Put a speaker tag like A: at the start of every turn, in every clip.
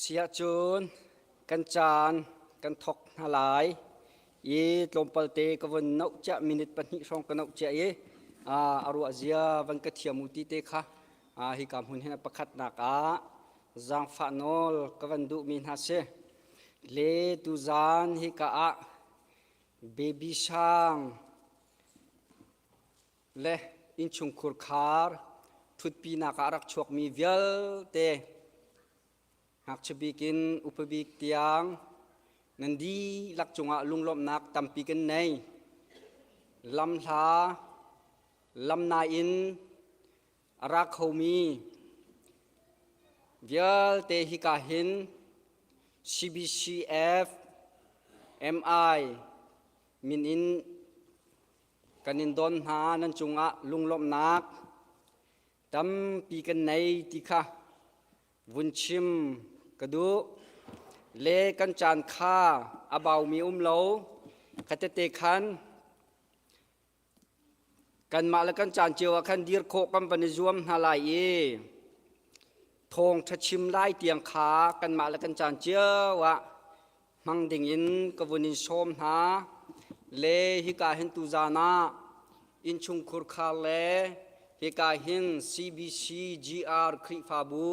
A: Siahcun kan caan kan thawk hna lai i tlawmpalte ka von noh cia minute pahnih hrawng ka noh cia i a ruah zia van ka thiam u ti te kha hika hmun hin a pakhatnak ah zaangfah nawl ka van duhmi hna si. Le tuzaan hika ah baby sang le innchungkhur khar ṭhutpinak ah a rak chuakmi vialte ngakchia bik in upa bik tiang nan dihlak cungah lunglawmhnak tampi kan nei. Lamhla lamnai in a ra khomi vialte hika hin CBCF MI min in Kan in don hna nan cungah lunglawmhnak tampi kan nei ti kha vun chim ka duh. Le kan caan kha a baumi um lo. Khatete khan kanmah le kan caan cio ah khan dir khawh kan van i zuam hna lai i thawngṭha chim lai tiang kha kanmah le kan caan cio ah hmang dingin ka vun in sawm hna le hika hin tuzaan ah innchungkhur khar le hika hin CBC GR Khrihfabu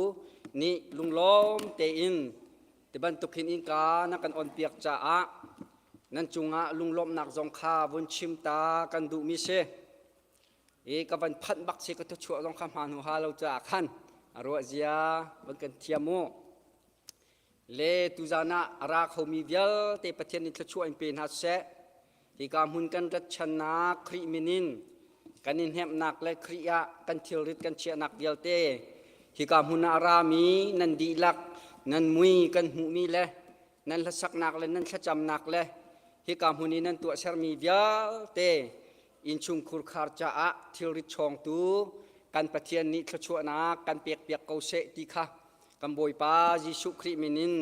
A: nih lunglawm tein ti bantuk hin innka na kan on piak caah nan cungah lunglawmhnak zong kha vun chim ta kan duhmi si. I ka van phanh bak si ka thuchuah zong kha hma hnu ha lo caah khan a ruah zia van kan thiam u. Le tuzan ah a ra khomi vialte Pathian nih thluachuah in pe hna seh. Hika hmun kan rat channak Khrih min in kan i hnemhnak le Khrih ah kan thilrit kan chiahnak vialte hika hmun ah a rami nan dihlak nan mui kan hmuhmi le nan hlasaknak le nan thlacamnak le hika hmun i nan tuahsermi vialte innchungkhur khar caah thilrit chawngtu kan Pathian nih thluachuahnak kan pekpiak ko seh ti kha kan Bawipa Jesuh Khrih min in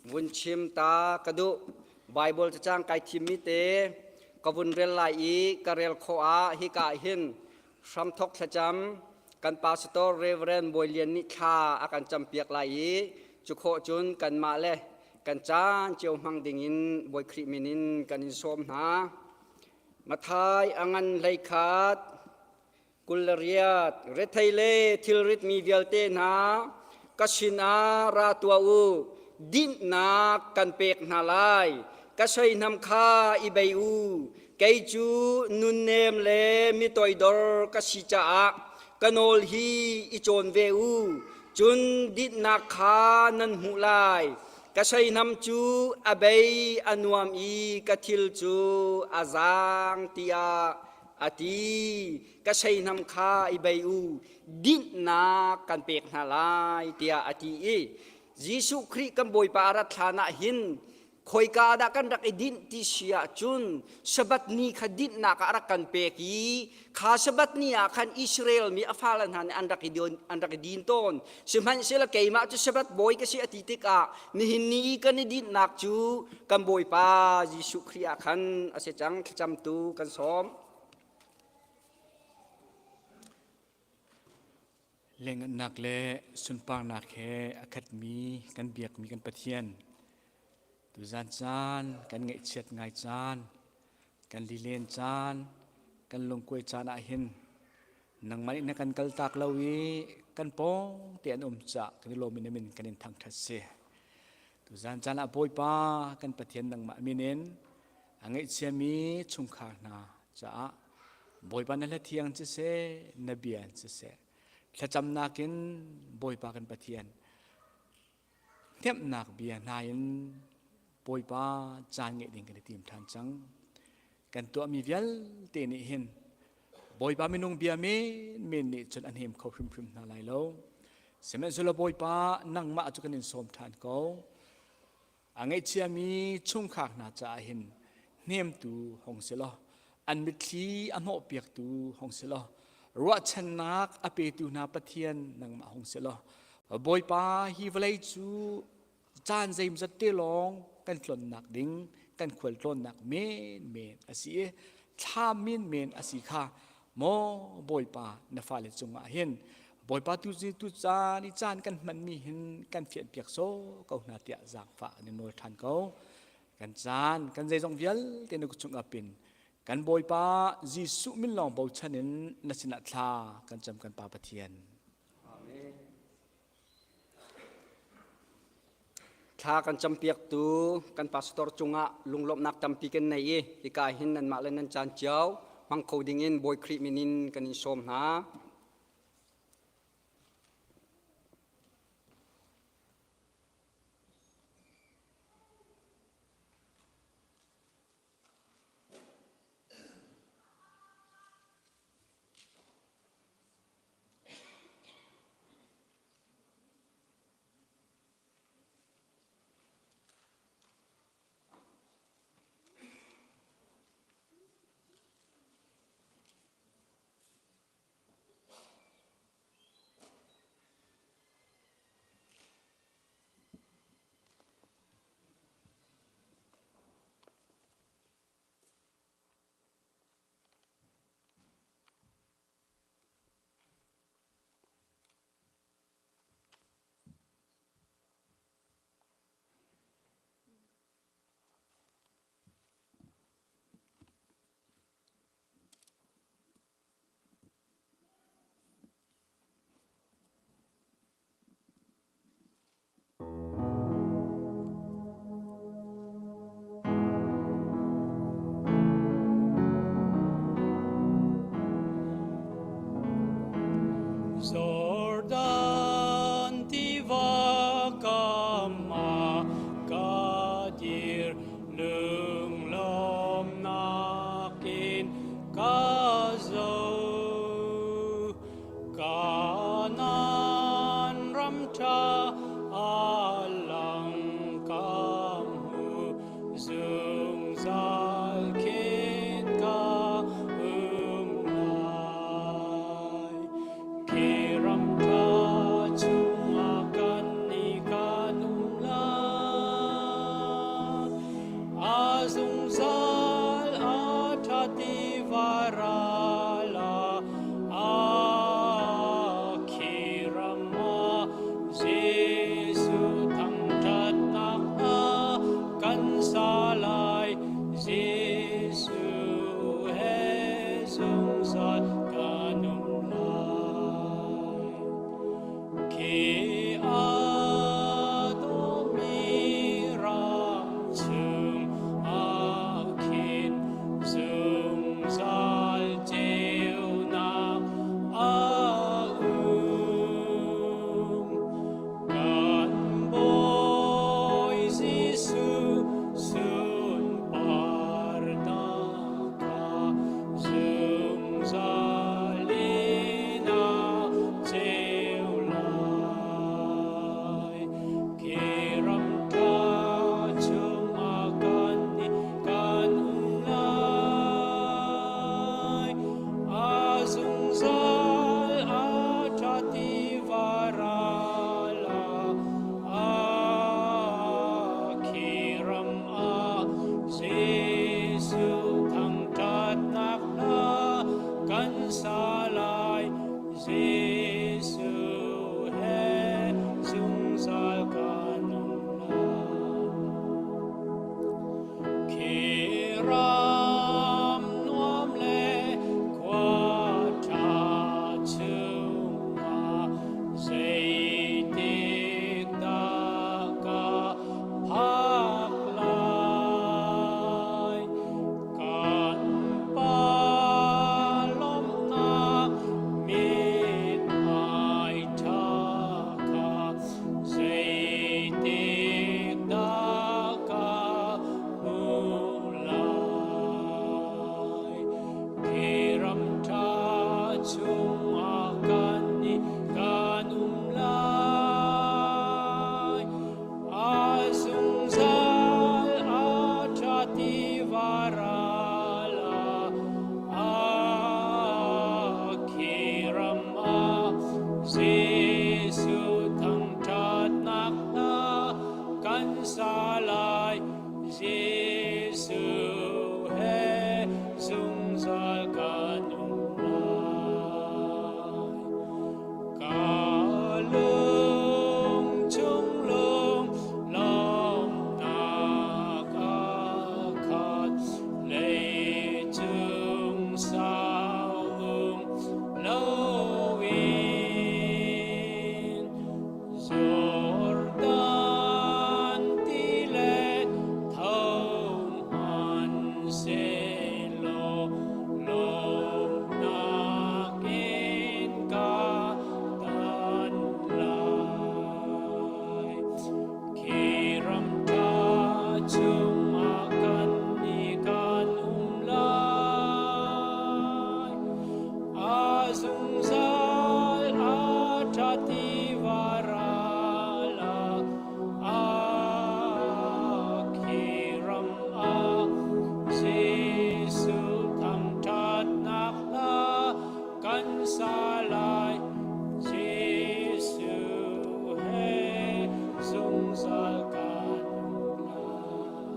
A: vun chim ta ka duh. Bible cacang kai thimmi te ka vun rel lai i ka rel khawh ah hika ah hin hramthok thlacam kan pastor Reverend Bawi Lian nih thla a kan campiak lai i cu khawh cun kanmah le kan caan cio hmang ding in Bawi Khrih min in kan in sawm hna. Mathai a ngan 11 28 rethei le thilrit mi vialte hna ka sinah ra tuah u dinhnak kan pek hna lai ka seihnam kha i bei u kei cu nunnem le mi toidor ka si caah ka nawl hi i cawn ve u cun dinhnak kha nan hmuh lai Ka seihnam cu a bei a nuam i ka thil cu a zaang tiah a ti. Ka seihnam kha i bei u, dinhnak kan pek hna lai tiah a ti i Jesuh Khrih kan Bawipa a rat hlan ah hin khoika dah kan rak i dinh ti si ahcun Sabbath ni kha dinhnak ah a rak kan pek i kha Sabbath ni ah khan Israel mi a fale hna nih an rak i an rak i din tawn. Sihmanhsehlaw keimah cu Sabbath bawi ka si a ti tikah nihin ni i kan i dinhnak cu kan Bawipa Jesuh Khrih ah khan a si cang. Thlacamtu kan sawm.
B: Lengannak le sunparnak he a khatmi kan biakmi kan Pathian tuzan caan kan ngaihchiat ngai caan kan lilen caan kan lungkuai caan ah hin nangmah nih na kan kaltak lo i kan pawng te an um cah kan i lawm in min kan in thangthat si tuzan caan ah Bawipa kan Pathian nangmah min in a ngaihchiami chungkhar hna caah Bawipa na hla thiang siseh na bia siseh thlacamnak in Bawipa kan Pathian hnemhnak bia hna in Bawipa caan ngeih ding kan i tim ṭhan cang. Kan tuahmi vialte nih hin Bawipa minung bia men men nih cun a hnem kho hrimhrim hna lai lo. Sihmanhsehlaw Bawipa nangmah cu kan in sawm ṭhan ko. A ngaihchiami chungkhar hna caah hin hnemtu hong si law an mitthli a hnawhpiaktu hong si law ruahchannak a petu hna Pathian nangmah hong si law Bawipa hi vawlei cu caan zeimzat te lawng kan tlonnak ding kan khual tlawnnak menmen a si i thla menmen a si kha maw Bawipa na fale cungah hin. Bawipa tu zi tu caan i caan kan hmanmi hin kan fianhpiak sawh ko hna tiah zaangfah an i nawl ṭhan ko. Kan caan, kan zeizong vialte na kut chung apin kan Bawipa Jesuh min lawng bochan in na sinah thla kan cam kan Pa Pathian.
A: Amen. Thla kan campiaktu kan pastor cungah lunglawmhnak tampi kan nei i hika hin nanmah le nan caan cio hmang kho dingin Bawi Khrih min in kan in sawm hna.
C: Jordan tiva kam ah ka dir lunglawmnak in ka zo. Kanaan ram ṭha a lang ka hmu zungzal khin ka um lai. Khi ram ṭha chungah kan i kan um lai. A zungzal a ṭha tiva ral ah a khi ram ah Jesuh thangṭhatnak hna kan sa lai. Jesuh he zungzal kan um lai. Khi a dawmi ram chung ah khin zungzal ceunak a um. Kan Bawi Jesuh sunparnak kha zungzal in a ceu lai. Khi ram ṭha chungah kan i kan um lai. A zungzal a ṭha tiva ral ah a khi ram ah Jesuh thangṭhatnak hla kan sa lai. Jesuh he zungzal kan um lai. Khi ram nuam le khua ṭha chungah zeitik dah ka phak lai? Kan Pa lawmhnak mithmai ṭha kha zeitik dah ka hmuh lai? Khi ram ṭha chungah kan i kan um lai. A zungzal a ṭha tiva ral ah a khi ram ah Jesuh thangṭhatnak hna kan sa lai. Jesuh he zungzal kan um lai. tiva ral ah khi ram ah Jesuh thangṭhatnak hla kan sa lai. Jesuh he zungzal kan um lai.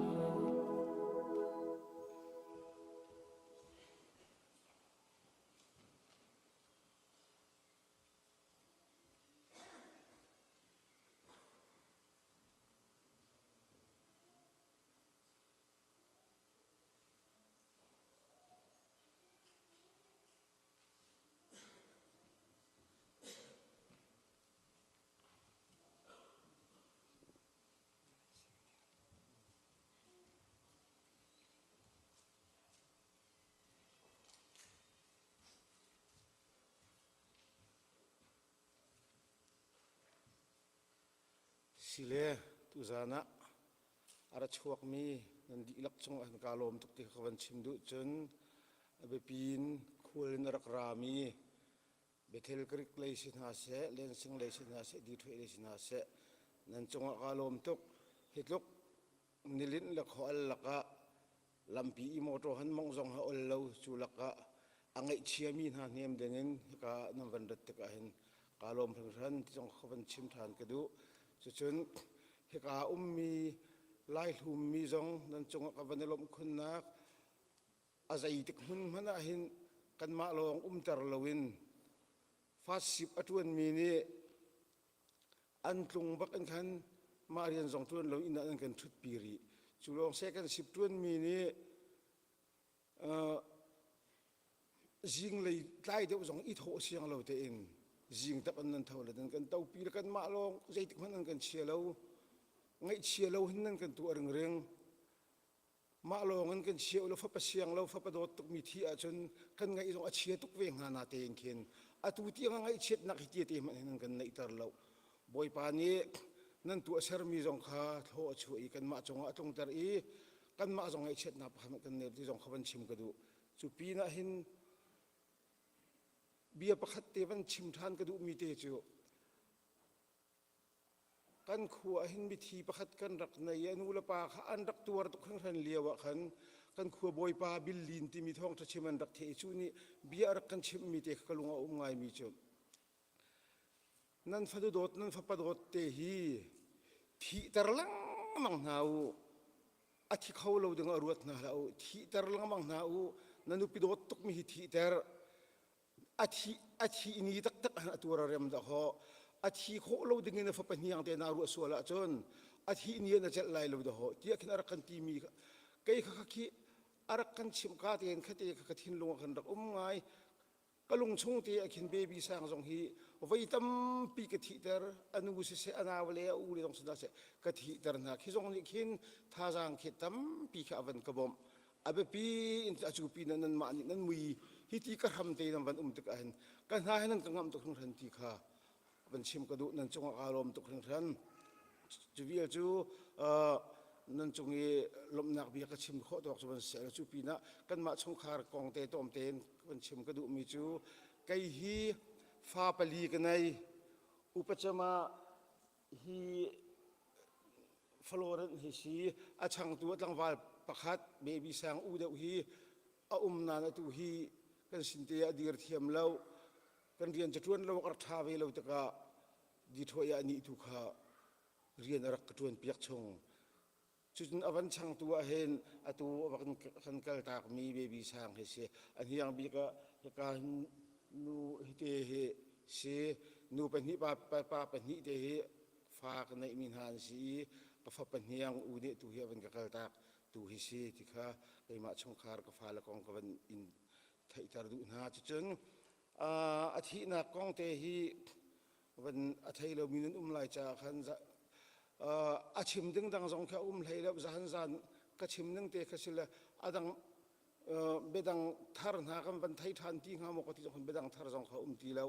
D: Sile tuzan ah a ra chuakmi nan dihlak cung ah kaa lawm tuk ti kha ka van chim duh. Cun a biapi in khual in a rak rami Bethel Greek lei si hna seh, Lensing lei si hna seh, Detroit lei si hna seh, nan cungah kaa lawm tuk. Hi tluk nilinh le khual lakah lampi i motor han mongh zong ha ol lo cu lakah a ngaihchiami hna hnem dingin hika nan van rat tikah hin kaa lawm hringhran ti zong ka van chim ṭhan ka duh. Cucun hika ummi Lai hlummi zong nan cungah ka van i lawmh khunnak a zeitik hmun hmanh ah hin kanmah lawng umter loin fasip a ṭuanmi nih an tlung bak in khan mah rian zong ṭuan lo inn ah an kan ṭhutpi rih. Cu lawng second shift ṭuanmi nih zinglei tlai deuh zong i thawh siang lo tein zing tak an nan tho le nan kan topi le kanmah lawng zeitik hmanh an kan chia lo ngaihchia lo hin nan kan tuah ringring Mah lawng in kan chia lo fapa siang lo fapa dawt tukmi thi ahcun kan ngaih zong a chia tuk ve hnga na tein khin atu tiang a ngaihchiatnak hi tia te hmanh hin kan neihter lo. Bawipa nih nan tuahsermi zong kha thlaw a chuah i kanmah cungah a tlungter i kanmah zong ngaihchiatnak pakhat kan nei ti zong kha van chim ka duh. Cu pinah hin bia pakhat te van chim ṭhan ka duhmi te cu Kan khua ah hin mithi pakhat kan rak nei i a nu le pa kha an rak tuar tuk hringhran lio ah khan kan khua bawipa Billin timi thawngṭha chim an rak theh i cu nih bia a rak kan chimhmi te kha ka lung a um ngaimi cu nan fanu dawt nan fapa dawt te hi thihter lengmang hna u a thi kho lo ding ah ruat hna hlah u thihter lengmang hna u na nupi dawt tukmi hi thihter a thi a thi ni taktak a tuar a rem dah haw a thi khawh lo ding in a fapa hniang te na ruah sual ahcun a thi ni na celh lai lo dah haw tiah khin a rak kan timi kei kha kha khi a rak kan chimh ka tein khate kha ka thinlung ah khan rak um ngai ka lung chung te ah khin baby sang zong hi voi tampi ka thihter a nu siseh a nau le a u le zong sina seh ka thihter hna khi zong nih khin thazaang khi tampi kha a van ka bawmh a biapi in a cupi na nanmah nih nan mui hi ti ka hram te nan van um tik ahhin ka hna he nan ka ngamh tuk hringhran ti kha van chim ka duh nan cungah kaa lawm tuk hringhran cu vial cu nan cung i lawmhnak bia ka chim khawh tawk cu van si cu pinah kanmah chungkhar kong te tawm tein van chim ka duhmi cu kei hi fa pali ka nei upacama hi Florence hi si a changtu a tlangval pakhat baby sang u deuh hi a um nain atu hi kan sin te ah dir thiam lo kan rian ca ṭuan lo a rak ṭha ve lo tikah Detroit ah nih tu kha rian a rak ka ṭuan piak chung cucun a van changtu ah hin atu a va kan kaltakmi baby sang hi si a hniang bik ah hika nu hite hi si nu pahnih pa pa pahnih te hi fa ka neihmi hna an si i ka fapa hniang u nih tu hi a van ka kaltak tu hi si ti kha keimah chungkhar ka fale kong ka van in theihter duh hna cucun a thihnak kong te hi van a thei lomi nan um lai caah khan a chim ding dang zong kha um hlei lo zan zan ka chim ning te kha si le a dang biadang thar hna kan van thei ṭhan ti hnga maw ka ti zong biadang thar zong kha um ti lo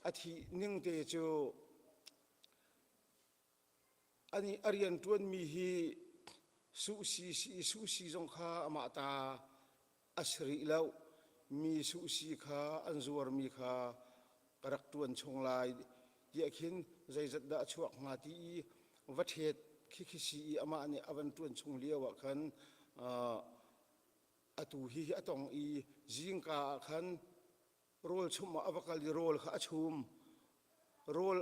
D: a thih ning te cu ani a rian ṭuanmi hi suhsi si suhsi zong kha amah ta a si rih lo mi suhsi kha an zuarmi kha. ka rak ṭuan chung lai tiah khin zeizat dah a chuak hnga ti i va ṭhet khi khi si i amah nih a van ṭuan chung lio ah khan atu hi a tong i zingka ah khan rawl chumh ah a va kal i rawl kha a chum. Rawl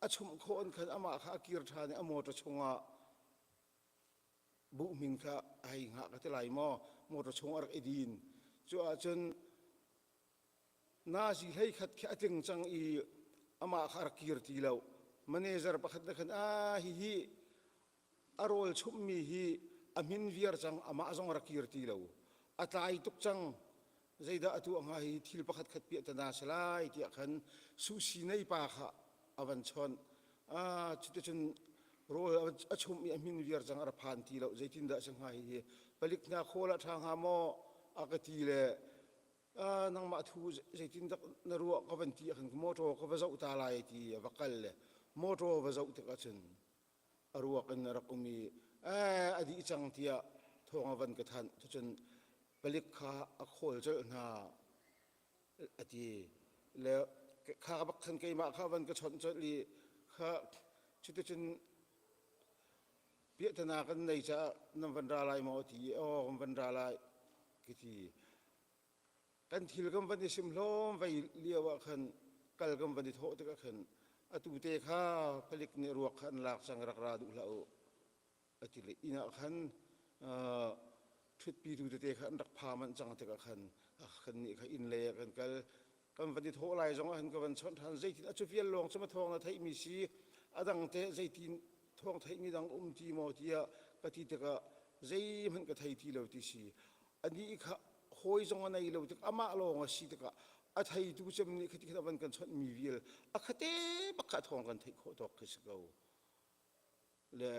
D: a chumh khawh in khan amah kha a kir ṭhan i a motor chungah buhmin kha a hei hngah ka ti lai maw motor chung a rak i din. Cu ahcun nazi hlei khat khi a tling cang i amah kha a rak kir ti lo. Manager pakhat na khan ah hihi a rawl chumhmi hi a hmin viar cang amah zong a rak kir ti lo. A tlai tuk cang. Zeidah a tuah hnga hi thil pakhat khat piahtana si lai tiah khan susi nei pa kha a van chawnh. Ah cuticun rawl a chumh i a hmin viar cang a ra phan ti lo. Zeitindah a si hnga hihi palik hna khawl ah ṭha hnga maw a ka ti le nangmah thu zeitindah na ruah ka van ti ah khan motor ka va zoh ta lai ti a va kal le motor va zoh tikah cun a ruak in a rak um i a dih cang tiah thawng a van ka thanh. Cucun palik kha a khawl colh hna a ti. Le kha bak khan keimah kha van ka chawnh colh i kha cuticun piahtana kan nei caah nan van ra lai maw ti i aw kan van ra lai ka ti. Kan thil kan van i sim hlawm vei lio ah khan kal kan van i thawh tikah khan atu te kha palik nih ruak kha an lak cang rak ra duh hlah u a ti le inn ah khan ṭhutpitu tete kha an rak pha manh cang tikah khan kan nih kha inn lei ah kan kal kan van i thawh lai zong ah khan ka van chawnh ṭhan zeitin a cu vial lawng cu ma thawng na theihmi si a dang teh zeitin thawng theihmi dang um ti maw tiah ka ti tikah zeihmanh ka thei ti lo ti si anih kha hawi zong a nei lo tik amah lawng a si tikah a theitu cem nih khati khat a van kan chawnh mi vial a khate bak kha thawng kan theih khawh tawk khi si ko le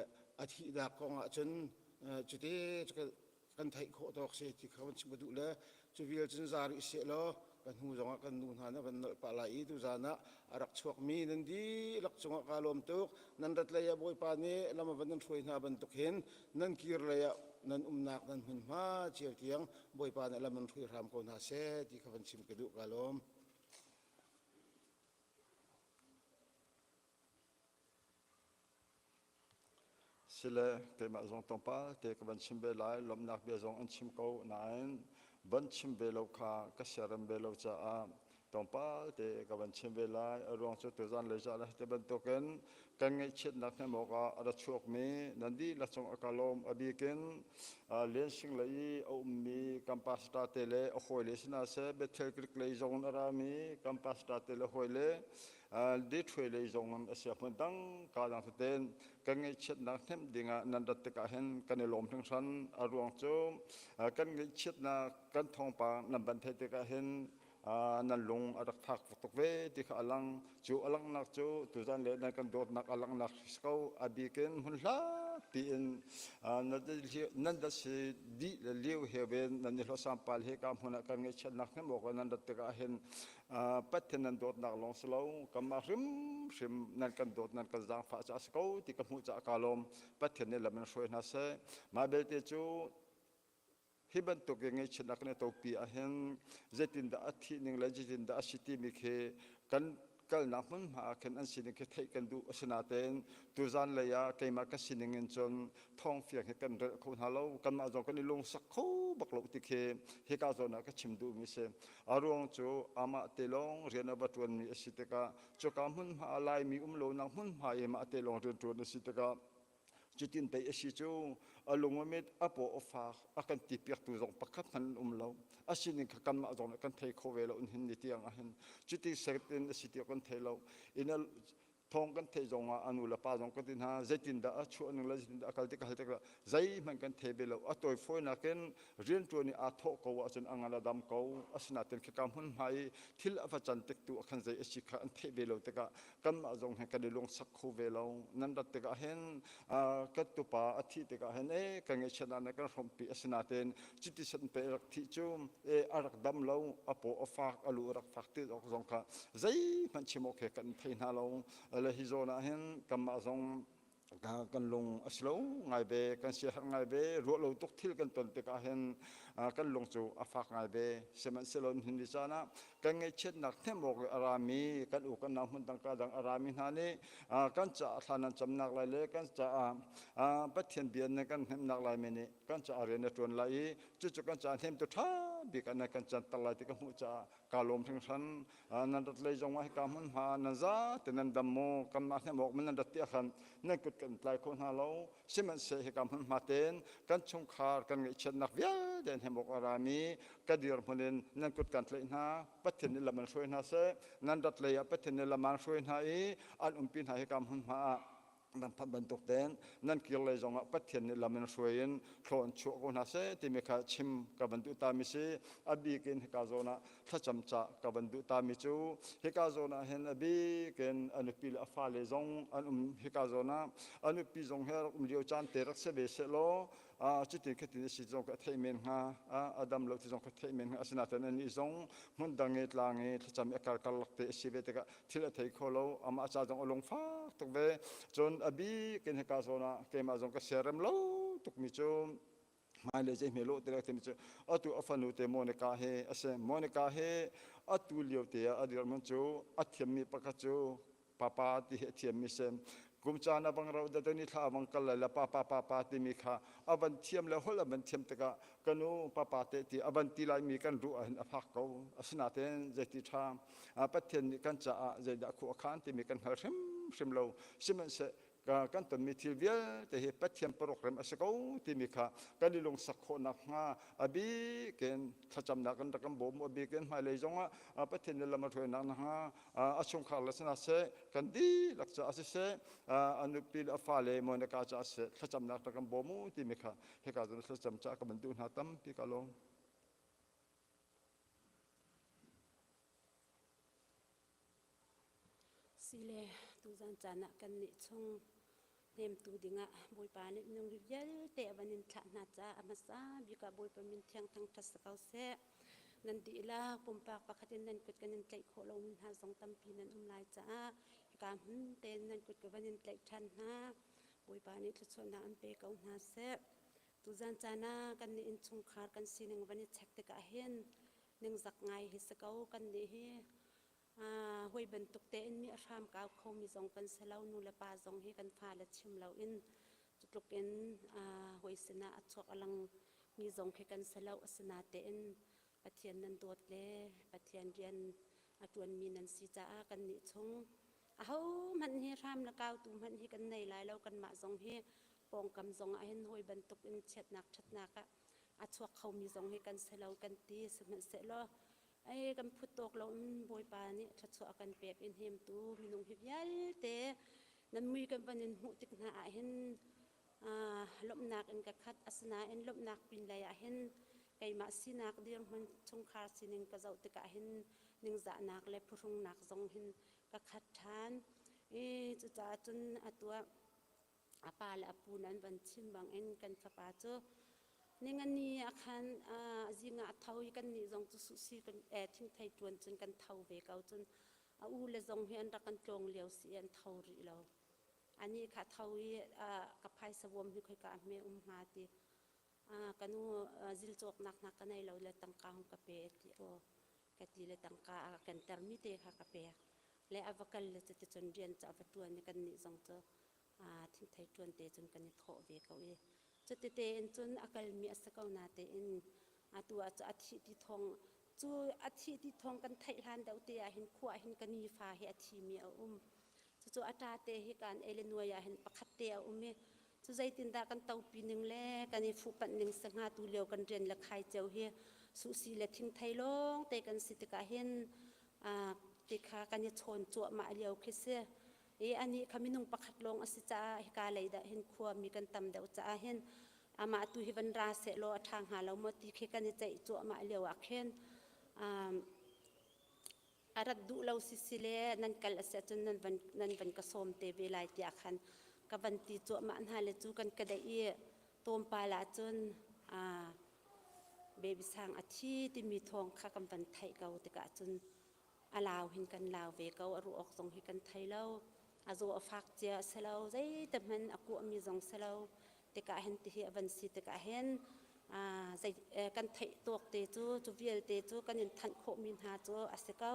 D: a thihnak kong ah cun cute kan theih khawh tawk si ti kha van chim ka duh le cu vial cun za rih seh law kan hnu zongah kan nu hna na van nolh pah lai i tuzan ah a rak chuakmi nan dihlak cungah kaa lawm tuk nan rat lei ah Bawipa nih lam a van nan hruai hna bantuk hin nan kir lei ah nan umnak nan hmunhma cio tiang Bawipa nih lam an hruai hram ko hna seh ti kha van chim ka duh kaa lawm.
E: Sile keimah zong tlawmpal te ka van chim ve lai lawmhnak bia zong an chim ko nain van chim ve lo kha ka siarem ve lo caah tlawmpal te ka van chim ve lai a ruang cu tuzan lei zah le te bantukin kan ngaihchiatnak hnem awkah a ra chuakmi nan dihlak cung a ka lawm a bikin Liansing lei i a ummi kan pastor te le a hawile sinah seh Bethel Creek lei zong in a rami kan pastor te le hawile Detroit lei zong in a si hmun dang ka dang teten kan ngaihchiatnak hnemh dingah nan rat tikah hin kan i lawm hringhran a ruang cu kan ngaihchiatnak kan thawngpang nan van theih tikah hin nan lung a rak fak tuk ve ti kha a lang cu a langhnak cu tuzan le nan kan dawtnak a langhnak si ko a bikin hmun hlat tiin nan dat si dih le liu he ven nan i hlawsam pal he ka hmun ah kan ngaihchiatnak hnem awk nan rat tikah hin Pathian nan dawtnak lawng si lo kanmah hrimhrim nan kan dawt nan kan zaangfah caah si ko ti ka hmuh caah kaa lawm Pathian nih lam in hruai hna seh mah belte cu hi bantuk in ngaihchiatnak kan i topi ahhin zeitindah a thih ning le zeitindah a si timi khi kan kalnak hmunhma ah khin an sining khi theih kan duh asinain tuzan lei ah keimah ka sining in cun thawngfiang hi kan relh kho hna lo kanmah zong kan i lungsak kho bak lo ti khi hika zawn ah ka chim duhmi si a ruang cu amah te lawng rian a va ṭuanmi a si tikah cuka hmunhma ah Laimi um lonak hmunhma i mah te lawng rian ṭuan a si tikah cutin pei a si cu a lung a mit a paw a fak a kan ti piaktu zong pakhat hmanh an um lo a sining kha kanmah zong nih kan thei kho ve lo in hin ni tiang ah hin cuti set in a si ti kan thei lo in thawng kan theih zong ah a nu le pa zong kan ti hna zeitindah a chuah ning le zeitindah a kal tik hal tik zeihmanh kan thei ve lo a tawifawinak in rianṭuan i aa thawh ko ahcun a ngan a dam ko asinain khika hmunhma i thil a va can tik tu ah khan zei a si kha an theih ve lo tikah kanmah zong hin kan i lungsak kho ve lo nan rat tikah hin kan tupa a thih tikah hin e kan ngaihchiatnak nih kan hrawmpi asinain cuti san pe rak thih cu e a rak dam lo a paw a fak a lu a rak fak ti awk zong kha zeihmanh chim awk he kan thei hna lo le hi zawn ah hin kanmah zong. Kan lung a si lo ngai ve, kan siaherh ngai ve. Ruah lo tuk thil kan ton tikah hin kan lung cu a fak ngai ve. Sihmanhsehlaw nihin ni caan ah kan ngaihchiatnak hnemh awk i a rami kan u kan nau hmun dang ka dang a rami hna nih kan caah thla nan camnak lai le kan caah Pathian bia nan kan hnemhnak lai mi nih kan caah rian a ṭuan lai i cucu kan caah hnemtu ṭha bik ah nan kan canter lai ti ka hmuh caah kaa lawm hringhran. Nan rat lei zong ah hika hmunhma nan zate nan dam maw? Kanmah hnemh awk nan rat ti ahkhan nan kut kan tlai kho hna lo. Sihmanhseh hika hmunhma tein kan chungkhar kan ngaihchiatnak vialte hnemh awk a rami ka dirhmun in nan kut kan tlaih hna. Pathian nih lam an hruai hna seh. Nan rat lei ah Pathian nih lam an hruai hna i an umpi hna hika hmunhma ah nan phanh bantuk tein nan kir lei zongah Pathian nih lam in hruai in thlaw an chuah ko hna seh timi kha chim ka van duh tami si. A bik in hika zawn ah thlacam ca ka van duh tami cu hika zawn ah hin a bik in a nupi le a fale zong an um. Hika zawn ah a nupi zong he rak um lio caan te rak si ve seh law cutin khatin a si zong ka theih men hnga, a dam lo ti zong ka theih men hnga. Asinain anih zong hmun dang i tlang i thlacam i a kar karlak te a si ve tikah thil a thei kho lo. Amah ca zong a lungfak tuk ve. Cun a bik in hika zawn ah keimah zong ka siarem lo tukmi cu hmailei zei hme lawh ti timi cu atu a fanu te Monica he a si. Monica he atu lio te ah a dirhmun cu a thiammi pakhat cu papa ti hi a thiammi si. Kum caan a bang ro da ni thla a bang kal lai le papa papa timi kha a van thiam le holh a van thiam tikah ka nu papa te ti a van ti laimi kan ruh ahhin a fak ko. Asinain zeiti ṭha Pathian nih kan caah zeidah khua a khan timi kan hngal hrimhrim lo. Sihmanhseh kan tonmi thil vialte hi Pathian program a si ko timi kha kan i lungsak khawh nakhnga a bik in thlacamnak kan rak kan bawm. A bik in hmailei zongah Pathian nih lam a hruainak nakhnga a chungkhar le sinah seh, kan dihlak caah siseh, a nupi le a fale Monica caah siseh, thlacamnak rak kan bawm u timi kha hika cun thlacam caah ka van duh hna. Tampi ka lawm.
F: Sile tuzan caan ah kan nih chung hnemtu dingah Bawipa nih minung vialte a van in thlah hna caah a hmasa bik ah Bawipa min thiang thangṭhat si ko seh. Nan dihlak pumpak pakhat in nan kut kan in tlaih khawh lomi hna zong tampi nan um lai caah hika hmun tein nan kut ka van in tlaih ṭhan hna. Bawipa nih thluachuahnak an pe ko hna seh. Tuzan caan ah kan nih innchungkhar kan sining van i check tikah hin ningzak ngai hi si ko. Kan nih hi hawi bantuk tein mi a hram kau khomi zong kan si lo. Nu le pa zong hi kan fale chim loin cutluk in hawi sinah a chuak a lang mi zong khi kan si lo. Asinatein Pathian nan dawt le Pathian rian a ṭuanmi nan si caah kan nih chung ahohmanh hi hram le kautu hmanh hi kan nei lai lo. Kanmah zong hi pawngkam zong ah hin hawi bantuk in chiatnak ṭhatnak ah a chuak khomi zong hi kan si lo kan ti. Sihmanhsehlaw ei kan phut tawk lo in Bawipa nih thluachuah a kan pek in hemtu minung hi vialte nan mui kan van in hmuh tik hna ah hin lawmhnak in ka khat. Asinain lawmhnak pin lei ah hin keimah sinak dirhmun chungkhar sining ka zoh tikah hin ningzahnak le phuhrungnak zong hin ka khat ṭhan i cucaah cun atu ah a pa le a pu nan van chim bangin kan fapa cu ningani ah khan zing ah a tho i kannih zong cu suhsi kan thingthei ṭuan cun kan tho ve ko. Cun a u le zong hi an rak kan tlawng lio si i an tho rih lo. Anih kha tho i ka phaisa vuam hi khoika ah hme um hnga ti, ka nu zil cawknak hna ka nei lo le tangka hung ka pe ti aw ka ti le tangka a ka kentermi te kha ka pek le a va kal le cuticun rian cu a va ṭuan i kannih zong cu thingthei ṭuan te cun kan i thawh ve ko i cutite in cun a kalmi a si ko natein atu ah cu a thih ti thawng cu a thih ti thawng kan theih hlan deuh te ah hin khua hin ka nifa hi a thimi a um. Cucu a ṭa te hi kan Illinois ah hin pakhat te a um i cu zeitindah kan topi ning le kan i fuhpanh ning si hnga? Tu lio kan rian le khai cio hi suhsi le thingthei lawng te kan si tikah hin tikha kan i chawn cuahmah lio khi si i anih kha minung pakhat lawng a si caah hika lei dah hin khuami kan tam deuh caah hin amah tu hi van ra seh law a ṭha hnga lo maw ti khi kan i ceih cuahmah lio ah khin a rat duh lo sisi le nan kal a si ahcun nan van nan van ka sawm te ve lai tiah khan ka van ti cuahmah hna le cu kan ka daih i tlawmpal ah cun baby sang a thi timi thawng kha kan van theih ko tikah cun a lau hin kan lau ve ko. A ruah awk zong hi kan thei lo. A zaw a fak cia a si lo, zeite hmanh a kuahmi zong si lo. Tikah hin tihi a van si tikah hin zei kan theih tawk te cu cu vialte cu kan in thanh khawhmi hna cu a si ko.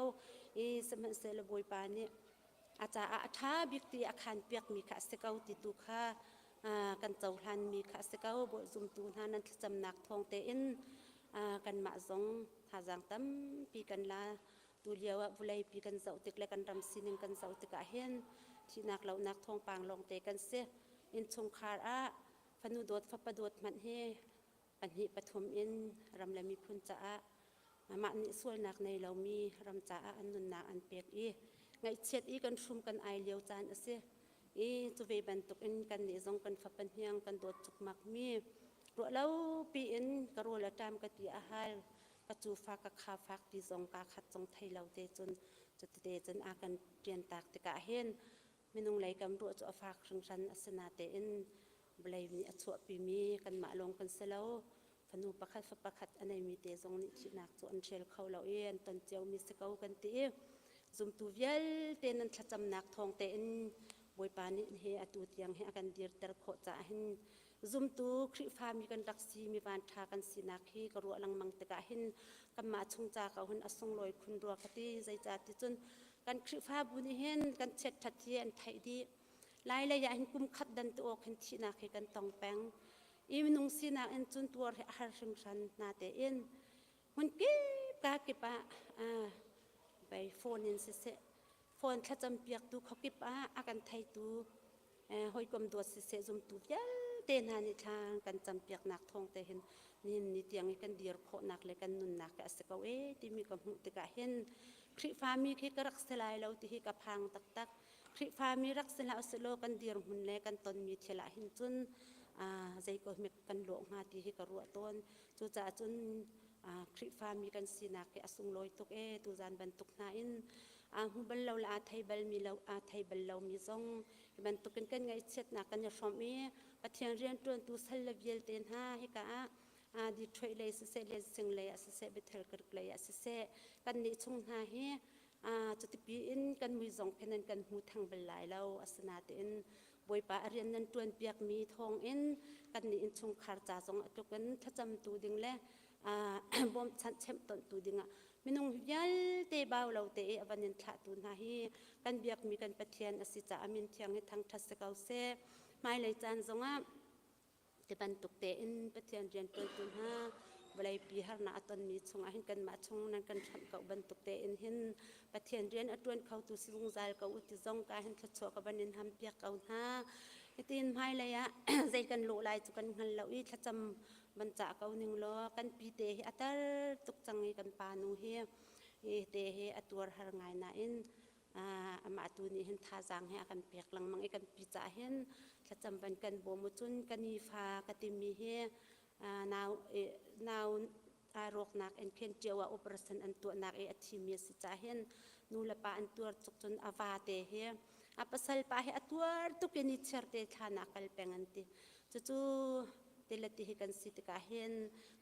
F: I sihmanhsehlaw Bawipa nih a caah a ṭha bik ti a khaan piakmi kha a si ko ti tu kha kan cohlanmi kha a si ko. Zumtu hna nan thlacamnak thawng tein kanmah zong thazaang tampi kan la. Tu lio ah vawleipi kan zoh tik le kan ram sining kan zoh tikah hin thihnak lohnak thawngpang lawngte kan si. Innchungkhar ah fanu dawt fapa dawt hmanh hi pahnih pathum in ram le miphun caah mah nih sualnak nei lomi ram caah an nunnak an pek i ngaihchiat i kan hrum kan ai lio caan a si. I cu ve bantuk in kan nih zong kan fapa hniang kan dawt cukmak mi ruah lo piin ka rawl a ṭam ka ti a hal ka cu fak ka kha fak ti zong ka khat zong thei lo te cun cutite cun a kan ṭian tak tikah hin minung lei kam ruah cu a fak hringhran a si natein vawlei nih a chuahpimi kanmah lawng kan si lo. Fanu pakhat fa pakhat a neimi te zong nih thihnak cu an hrial kho lo i an ton ciomi si ko kan ti i zumtu vialte nan thlacamnak thawng tein Bawipa nih hi atu tiang hi a kan dirter khawh caah hin zumtu Khrihfami kan rak si mi vanṭha kan sinak hi ka ruah lengmang tikah hin kanmah chung ca ko hin a sunglawi khun rua ka ti. Zeicah ti cun kan Khrihfabu nih hin kan chiatṭhat hi an theih dih. Lai lei ah hin kum khat dan tu awk hin thihnak hi kan tong peng. I minung sinak in cun tuar hi a har hringhran na tein hmun kip ka kip ah bei phone in siseh phone thlacam piaktu khuakip ah a kan theitu hawikom dawt siseh zumtu vialte hna nih thla kan campiaknak thawng te hin nihin ni tiang i kan dir khawhnak le kan nunnak hi a si ko e timi ka hmuh tikah hin Khrihfami khi ka rak si lai lo ti hi ka phang taktak. Khrihfami rak si hlah usih kan dirhmun le kan tonmi thil ah hin cun zei ko hmek kan lawh hnga ti hi ka ruah tawn. Cucaah cun Khrihfami kan sinak hi a sunglawi tuk e tuzan bantuk hna in aa hmu bal lo le aa thei bal mi lo aa thei bal lomi zong hi bantukin kan ngaihchiatnak kan i hrawmh i Pathian rianṭuantu sal le vialte hna hika ah Detroit lei siseh Lansing lei ah siseh Bethel Creek lei ah siseh kannih chung hna hi cutipi in kan mui zong khin nan kan hmu theng bal lai lo. Asinain Bawipa a rian nan ṭuan piakmi thawngin kannih innchungkhar ca zong a tluk in thlacamtu ding le bawmchanh chemhtonhtu dingah minung vialte bau lo te i a van in thlahtu hna hi kan biakmi kan Pathian a si caah min thiang hi thangṭhat si ko seh. Hmailei caan zongah Ti bantuk tein Pathian rianṭuantu hna vawleipi harnak a tonmi chungah hin kanmah chung nan kan hramh ko bantuk tein hin Pathian rian a ṭuan khotu si zungzal ko u ti zong ka hin thluachuah ka van in hampiak ko hna. Hitin hmailei ah zei kan lawh lai cu kan hngal lo i thlacam van cah ko ning law kan pi te hi a tar tuk cang i kan pa nu hi hi te hi a tuar har ngai nain amah tu nih hin thazaang he a kan pek lengmang i kan pi caah hin thlacam van kan bawm u cun ka nifa ka timi hi nau nau aa rawknak in khin ṭio ah operation an tuahnak i a thimi a si caah hin nu le pa an tuar tuk cun a va te hi a pasal pa hi a tuar tuk in i chiarte thlan ah kal peng an ti. Cucu tilati hi kan si tikah hin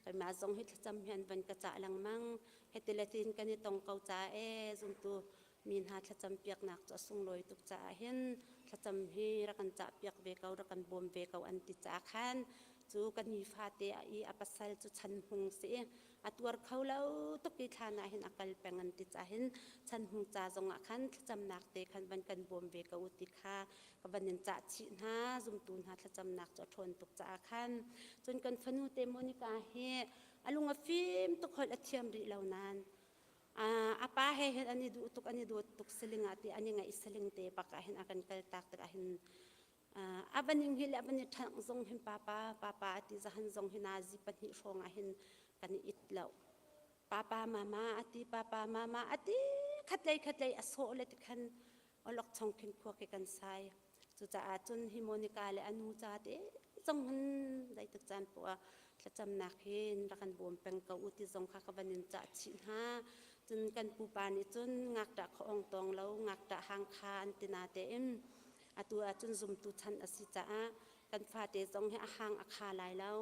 F: keimah zong hi thlacam hian van ka cah lengmang. Hiti le tin kan i tong ko caah ee zumtu mi hna thlacam piaknak cu a sunglawi tuk caah hin thlacam hi rak kan cah piak ve ko rak kan bawm ve ko an ti caah khan cu kan nifate a i a pasal cu chan hmung si i a tuar kho lo tuk i thlan ah hin a kal peng an ti caah hin chan hmung ca zongah khan thlacamnak te khan van kan bawm ve ko u ti kha ka van in cah chih hna. Zumtu hna thlacamnak cu a ṭhawn tuk caah khan cun kan fanu te Monica hi a lung a fim tuk holh a thiam rih lo nain a pa he hin an i duh tuk an i dawt tuk siling ah ti an i ngaih siling te bak ah hin a kan kal tak tikah hin a van ing hi le a van i ṭhangh zong hin papa papa a ti zahan zong hi nazi pahnih hrawng ah hin kan i it lo. Papa mama a ti, papa mama a ti khatlei khatlei a sawh le ti khan olok chong khin khua ke kan sai. Cucaah cun hi Monica le a nu ca te zong hin zeitik caan poah ah thlacamnak hin rak kan bawm peng ko u ti zong kha ka van in cah chih hna. Cun kan pupa nih cun ngakṭah kha ong tawng lo, ngakṭah hang kha an ti na tein atu ahcun zumtu chan a si caah kan fate zong hi a hang a kha lai lo.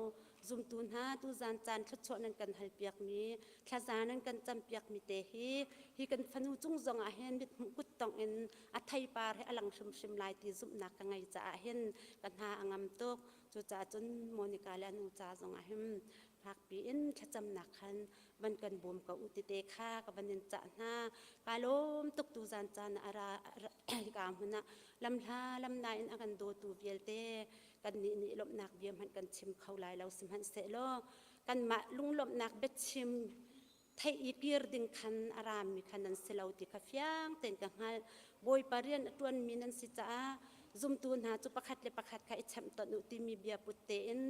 F: Zumtu hna tuzan caan thluachuah nan kan halpiakmi, thlaza nan kan campiakmi te hi hi kan fanu cung zong ah hin mithmuh kuttongh in a theipar hi a lang hrimhrim lai ti zumhnak ka ngei caah hin ka hna a ngam tuk. Cucaah cun Monica le a nu ca zong ah hin fakpi in thlacamnak khan van kan bawm ko u tite kha ka van in cah hna. Ka lawm tuk tu zan caan ah a ra hika hmun ah lamhla lamna in a kan dawtu vialte kannih nih lawmhnak bia hmanh kan chim kho lai lo sihmanhsehlaw kanmah lunglawmhnak biachim theih i kir ding khan a rami kha nan si lo ti kha fiang tein ka hngalh. Bawipa rian a ṭuanmi nan si caah zumtu hna cu pakhat le pakhat kha i chemhtonh u timi bia put tein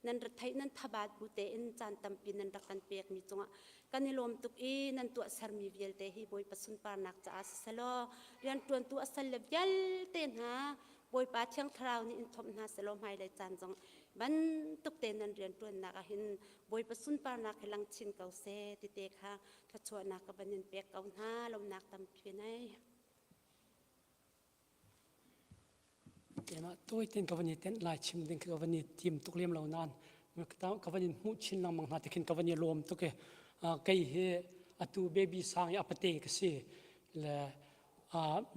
F: nan retheih nan thabat bu tein caan tampi nan rak kan pekmi cungah kan i lawm tuk i nan tuahsermi vialte hi Bawipa sunparnak caah siselaw rianṭuantu a salle vialte hna Bawipa Thiang Thlarau nih in thomh hna selaw hmailei caan zong bantuk te nan rianṭuannak ah hin Bawipa sunparnak hi lang chin ko seh ti te kha thluachuahnak ka van in pek ko hna lawmnak tampi nei.
G: Keimah tawi ten ka van i tenh lai chim ding ka van i tim tuk lem lo nain ka van in hmuh chin lengmang hna tikhin ka van i lawm tuk i kei hi atu baby sang i a pate ka si le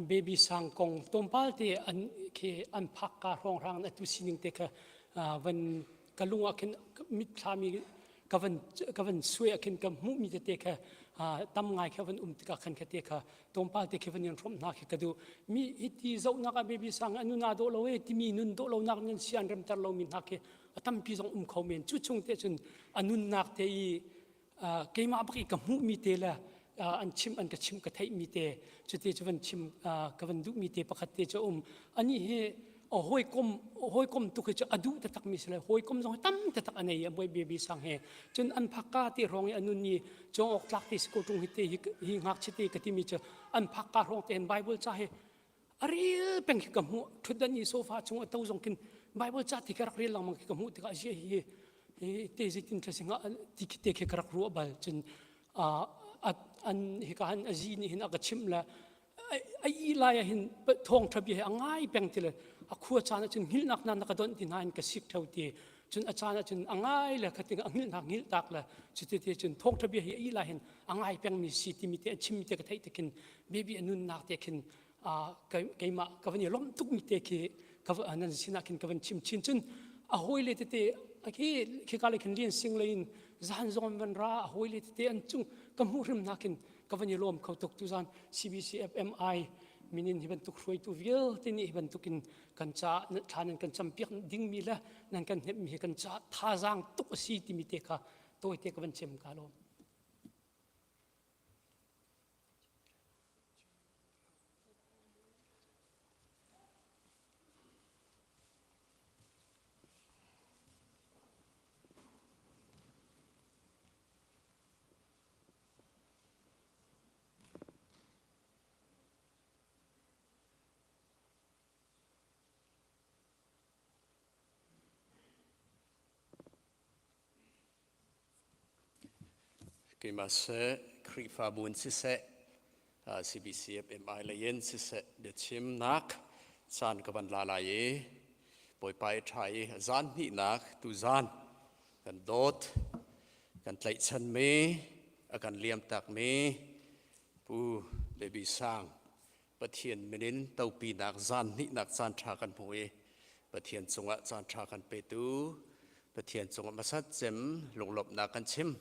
G: baby sang kong tlawmpal te an khi an phak ka hrawnghrang atu sining te kha van ka lung ah khin mitthlam i ka van ka van suai ah khin ka hmuhmi tete kha tam ngai kha van um tikah khan kha te kha tlawmpal te khi van in hrawmh hna khi ka duh mi hiti zohnak ah baby sang anu na dawh lo e timi nun dawh lo nak nan sian remter lo mi hna khi a tampi zong um kho men cu chung te cun a nunnak te i keimah bak i ka hmuhmi te le an chim an ka chim ka theihmi te cuti cu van chim ka van duhmi te pakhat te cu um ani hi a hawikom hawikom tuk hi cu a duh taktak mi si le hawikom zong tam taktak a nei a boi baby sang he cun an phakka te hrawng i anun ni cawng awk tlak te si ko tung hi te hi ngakchia te ka timi cu an phakka hrawng te hin bible ca hi a rel peng khi ka hmuh ṭhutdan i sofa chung a to zong khin Bible ca ti ka rak rel lengmang khi ka hmuh tikah zia hi hi te zeitin thla singa ti khi te khi ka rak ruah bal cun an hika han a zi nih hin a ka chimh le a i lai ah hin thawng ṭha bia hi a ngai peng ti le a khua caan ah cun hngilhnak na na ka donh ti hna in ka sik ṭheo ti cun a caan ah cun a ngai le khating a hngilhnak hngilh tak le cuti te cun thawngṭha bia hi a i lai hin a ngai pengmi si timi te a chimmi te ka theih te khin baby a nunnak te khin keimah ka van i lawmh tukmi te khi ka nan sinah khin ka van chim chin cun a hawile tete khi khika lei khin lian sing lei in zan zong van ra a hawile tete an cung ka hmuh hrim hna khin ka van i lawm kho tuk tu zan CBC FMI minin hi bantuk hruaitu vialte nih hi bantuk in kan ca thla nan kan campiak dingmi le nan kan hnemhmi hi kan ca thazaang tuk a si timi te kha tawite ka van chim ka lawm.
H: Keimah seh, Khrihfabu in siseh, CBCFMI lei in siseh, biachimnak caan ka van la lai i Bawipa i ṭha i zan hnihnak tuzan kan dawt, kan tlaihchanmi, a kan liamtakmi Pu Baby Sang Pathian min in topinak zan hnihnak caan ṭha kan hmu i Pathian cungah caan ṭha kan petu Pathian cungah hmasat cem lunglawmhnak kan chim.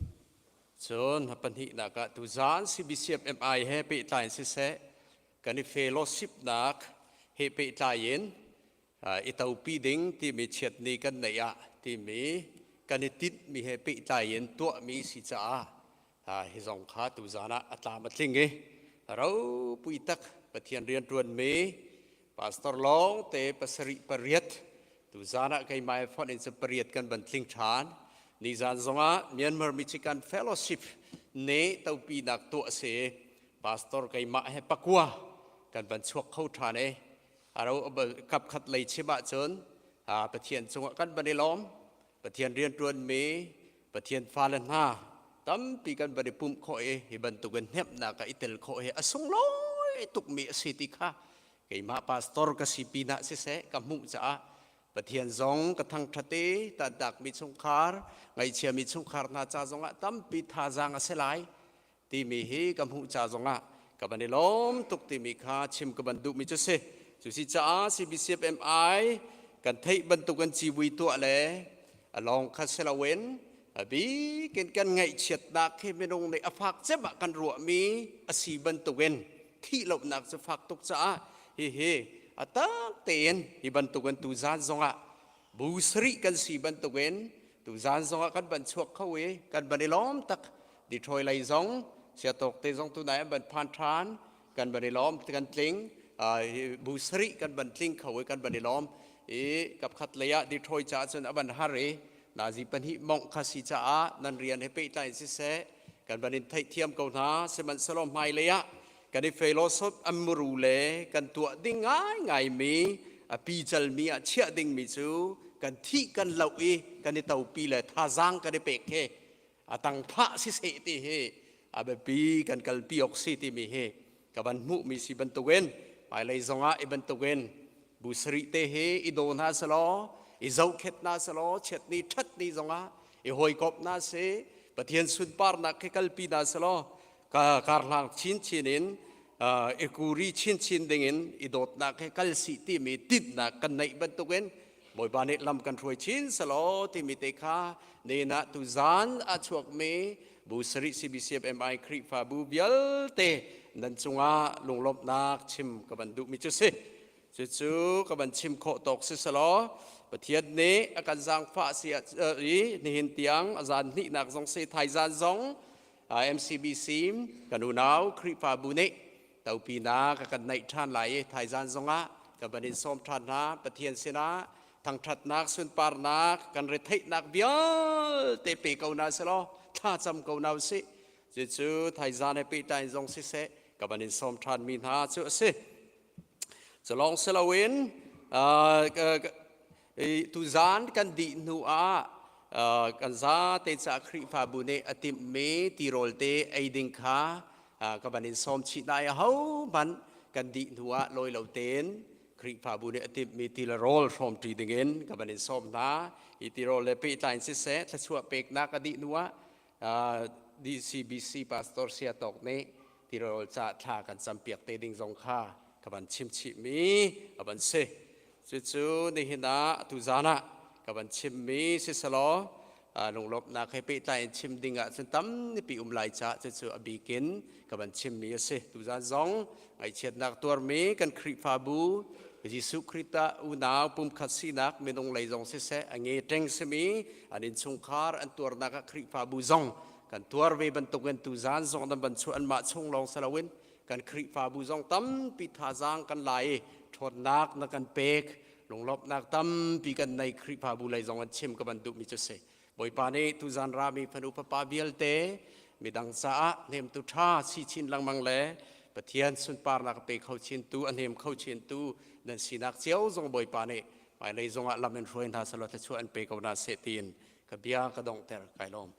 H: Cun a pahnihnak ah tuzan CBCFMI he pehtlai in siseh kan i fellowshipnak he pehtlai in i topi ding timi chiatni kan neih ah timi kan i tinhmi he pehtlai in tuahmi si caah hi zong kha tuzan ah a tlam a tling i ropui tak Pathian rianṭuanmi pastor lawng te pasarih pariat tuzan ah keimah he fonh in cu pariat kan ban tling ṭhan nizan zongah Myanmar Michigan Fellowship nih topinak tuah a si pastor keimah he pakua kan van chuak kho ṭhan i aro kap khat lei chim ahcun Pathian cungah kan van i lawm Pathian rianṭuanmi Pathian fale hna tampi kan van i pumh khawh i hi bantukin hnemhnak ah i tel khawh hi a sunglawi tukmi a si ti kha keimah pastor ka si pinah siseh ka hmuh caah. Pathian zong ka thangṭhat i tantakmi chungkhar, ngaihchiami chungkhar hna ca zongah tampi thazaang a si lai timi hi ka hmuh ca zongah ka van i lawm tuk timi kha chim ka van duhmi cu si. Cu si caah CBCFMI kan theih bantuk an civui tuah le a lawng kha si loin a bikin kan ngaihchiatnak hi minung nih a fak cem ah kan ruahmi a si bantukin thih lonak cu fak tuk caah hihi a tak tein hi bantukin tuzan zongah bu sarih kan si bantukin tuzan zongah kan ban chuak kho i kan ban i lawm tak. Detroit lei zong siatawk te zong tunai an ban phan ṭhan, kan ban i lawm, kan tling bu sarih kan ban tling kho i kan ban i lawm i kapkhat lei ah Detroit caah cun a ban har i nazi pahnih mongh kha si caah nan rian he pehtlai in siseh kan ban in theihthiam ko hna. Sihmanhsehlaw hmailei ah kan i fellowship an muru le kan tuah ding ngaingai mi a pical mi ah chiah ding mi cu kan thih kan loh i kan i topi le thazaang kan i pek he a tang phah siseh ti hi a biapi kan kalpi awk si timi hi ka van hmuh mi si bantukin hmailei zongah i bantukin bu sarih te hi i daw hna selaw i zohkhet hna selaw chiat ni ṭhat ni zongah i hawikomh hna si Pathian sunparnak khi kalpi hna selaw ka karhlang chinchin in i kuri chinchin dingin i dawtnak he kal si timi tinhnak kan neih bantukin Bawipa nih lam kan hruai chin selaw timi te kha nena tuzan a chuakmi bu sarih CBCFMI Khrihfabu vialte nan cungah lunglawmhnak chim ka van duhmi cu si. Cucu ka van chim khawh tawk si selaw Pathian nih a kan zaangfah si i nihin tiang a zan hnihnak zong si thaizan zong MCBC kan unau Khrihfabu nih topinak a kan neih ṭhan lai i thaizan zongah kan van in sawm ṭhan hna. Pathian sinah thangṭhatnak sunparnak kan retheihnak vialte pe ko hna selaw thlacam ko hna usih. Cucu thaizan he pehtlai zong siseh ka van in sawm ṭhan mi hna cu a si. Cu lawng si loin tuzan kan dih hnu ah kan zate caah Khrihfabu nih a timhmi tirawl te ei ding kha ka van in sawm chih hna i ahohmanh kan dih hnu ah lawi lo tein Khrihfabu nih a timhmi ti le rawl hrawmṭi dingin ka van in sawm hna. Hi tirawl le pehtlai in siseh thluachuah peknak a dih hnu ah DCBC Pastor Sia Tawk nih tirawl ca thla kan campiak te ding zong kha ka van chim chihmi a van si. Cucu nihin ah tuzan ah ka van chimmi siselaw lunglawmhnak he pehtlai in chim ding ah cun tampi um lai caah cucu a bikin ka van chimmi a si. Tuzan zong ngaihchiatnak tuarmi kan Khrihfabu Jesuh Khrih tah unau pumkhat sinak minung lei zong siseh a nge ṭeng simi an innchungkhar an tuarnak ah Khrihfabu zong kan tuar ve bantukin tuzan zong nan ban chuah anmah chung lawng si loin kan Khrihfabu zong tampi thazaang kan la i ṭhawnnak na kan pek lunglawmhnak tampi kan nei Khrihfabu lei zong an chim ka van duhmi cu si. Bawipa nih tuzan rami fanu fapa vialte midang caah hnemtu ṭha si chin lengmang le Pathian sunparnak a pe kho chintu a hnem kho chintu nan sinak cio zong Bawipa nih hmailei zongah lam in hruai hna selaw thluachuah an pe ko hna seh tiin ka bia ka donghter kai lawm.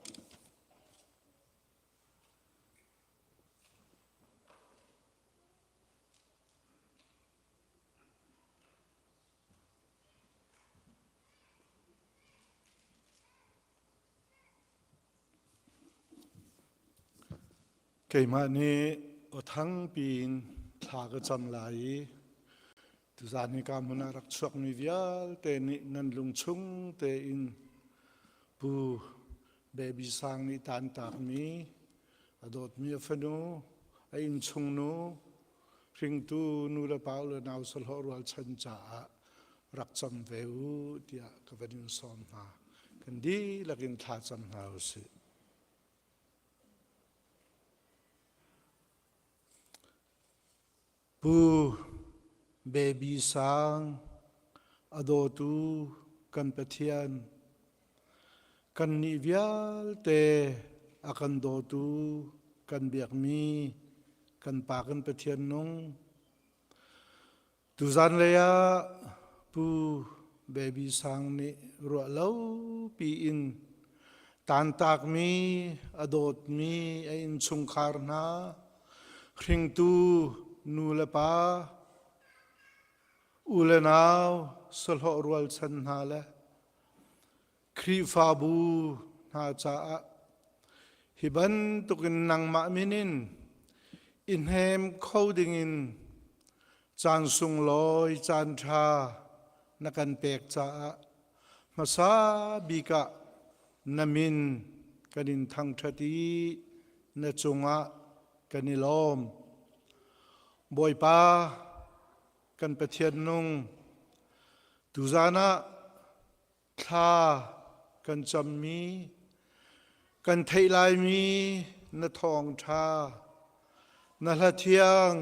I: Keimah nih aw thangpi in thla ka cam lai i tuzaan hika hmun ah rak chuakmi vialte nih nan lungchung tein Pu Baby Sang nih tantakmi a dawtmi a fanu a innchungnu hringtu nu le pa u le nau sahlawh rualchan caah rak cam ve u tiah ka van in sawm hna. Kan dihlak in thla cam hna u sih. Pu Baby Sang a dawtu kan Pathian kannih vialte a kan dawtu kan biakmi kan Pa kan Pathian nung Tuzan lei ah Pu Baby Sang nih ruah lo piin tantakmi a dawtmi a innchungkhar hna hringtu nu le pa u le nau. sahlawh rualchan hna le Khrihfabu hna caah hi bantukin nangmah min in i hnem kho dingin caan sunglawi caan ṭha na kan pek caah hmasa bik ah na min kan in thangṭhat i na cungah kan i lawm. Bawipa kan Pathian nung tuzaan ah thla kan cammi kan theih laimi na thawngṭha na hla thiang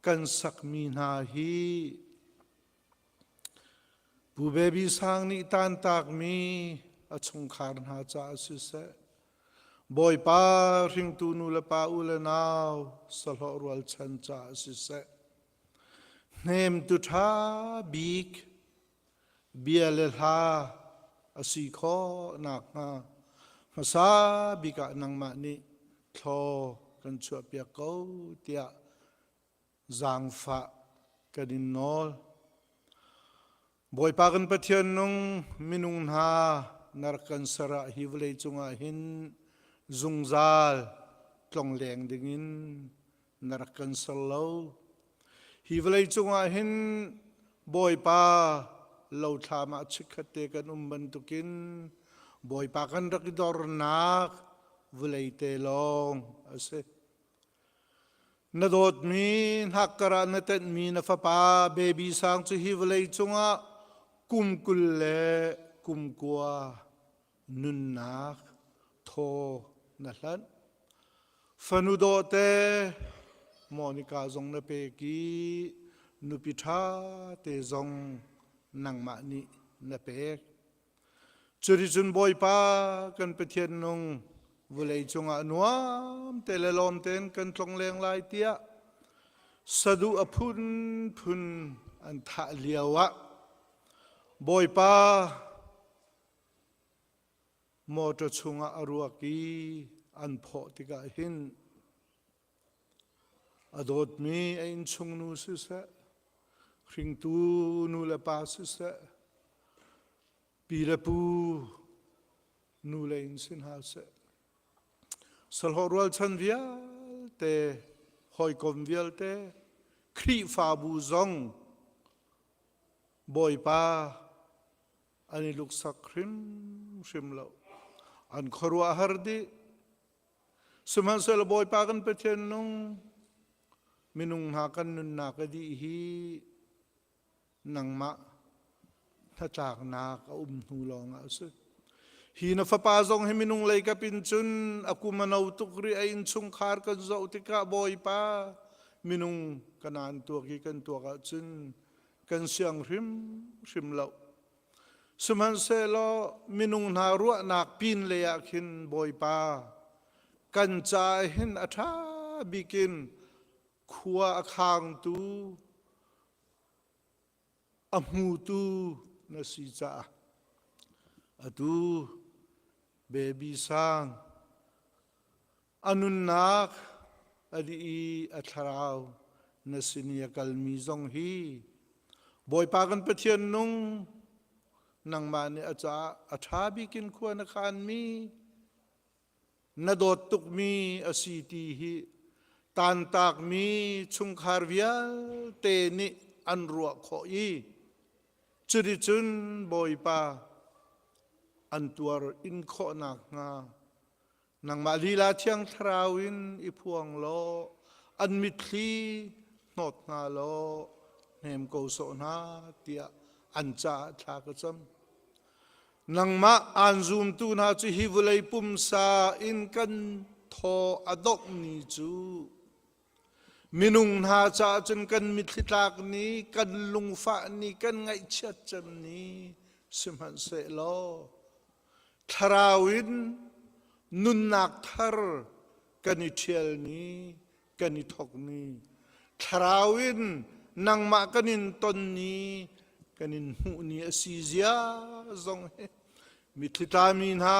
I: kan sakmi hna hi Pu Baby Sang nih tantakmi a chungkhar hna caah siseh Bawipa hringtu nu le pa u le nau sahlawh rualchan caah siseh hnemtu ṭha bik bia le hla a si khawh nakhnga hmasa bik ah nangmah nih thlaw kan chuahpiak ko tiah zaangfah kan in nawl. Bawipa kan Pathian nung minung hna na rak kan ser ah hi vawlei cungah hin zungzal tlongleng dingin na rak kan ser lo. Hi vawlei cungah hin Bawipa lothlam ah chikkhat te kan um bantukin Bawipa kan rak i dornak vawlei te lawng a si. Na dawtmi hnakkar ah na tenhmi na fapa baby sang cu hi vawlei cungah kum 20 le kum kua nunnak thaw na hlanh. Fanu dawhte Monica zong na pek i nupi ṭha te zong nangmah nih na pek. Cuticun Bawipa kan Pathian nung vawlei cungah nuam te le lawm tein kan tlong leng lai tiah saduh a phunphun an thah lio ah Bawipa Motor chungah a ruak i an phawh tikah hin a dawtmi a innchungnu siseh, hringtu nu le pa siseh, pi le pu nu le in si hna seh, sahlawh rualchan vialte, hawikom vialte, Khrihfabu zong Bawipa an i luksak hrimhrim lo. An khuaruahhar dih. Sihmanhsehlaw Bawipa kan Pathian nung minung hna kan nunnak a dih hi nangmah hnatlaknak a um hnu lawngah a si. Hi na fapa zong hi minung lei kap in cun a kum a no tuk rih a innchungkhar kan zoh tikah Bawipa minung kanaan tuak i kan tuak ahcun kan siang hrimhrim lo. Sihmanhsehlaw minung hna ruahnak pin lei ah khin Bawipa kan ca hin a ṭha bikin khua a khangtu a hmutu na si caah atu baby sang A nunnak a dih i a thlarau na sin i a kalmi zong hi Bawipa kan Pathian nung nangmah nih a caah a ṭha bik in khua na khanmi na dawt tukmi a si ti hi tantakmi chungkhar vialte nih an ruah khawh i cuticun Bawipa an tuar in khawh nakhnga Nangmah lila thiang thlarau in i phuang law an mitthli hnawt hna law hnem ko sawh hna tiah an caah thla ka cam. Nangmah aan zumtu hna cu hi vawlei pumsa in kan thaw a dongh ni cu minung hna caah cun kan mitthli tlak ni, kan lungfah ni, kan ngaihchiat cem ni sihmanhsehlaw Thlarau in nunnak thar kan i ṭhial ni, kan i thawk ni, Thlarau in nangmah kan in ton ni, kan in hmuh ni a si zia zong hi mitthli tlami hna,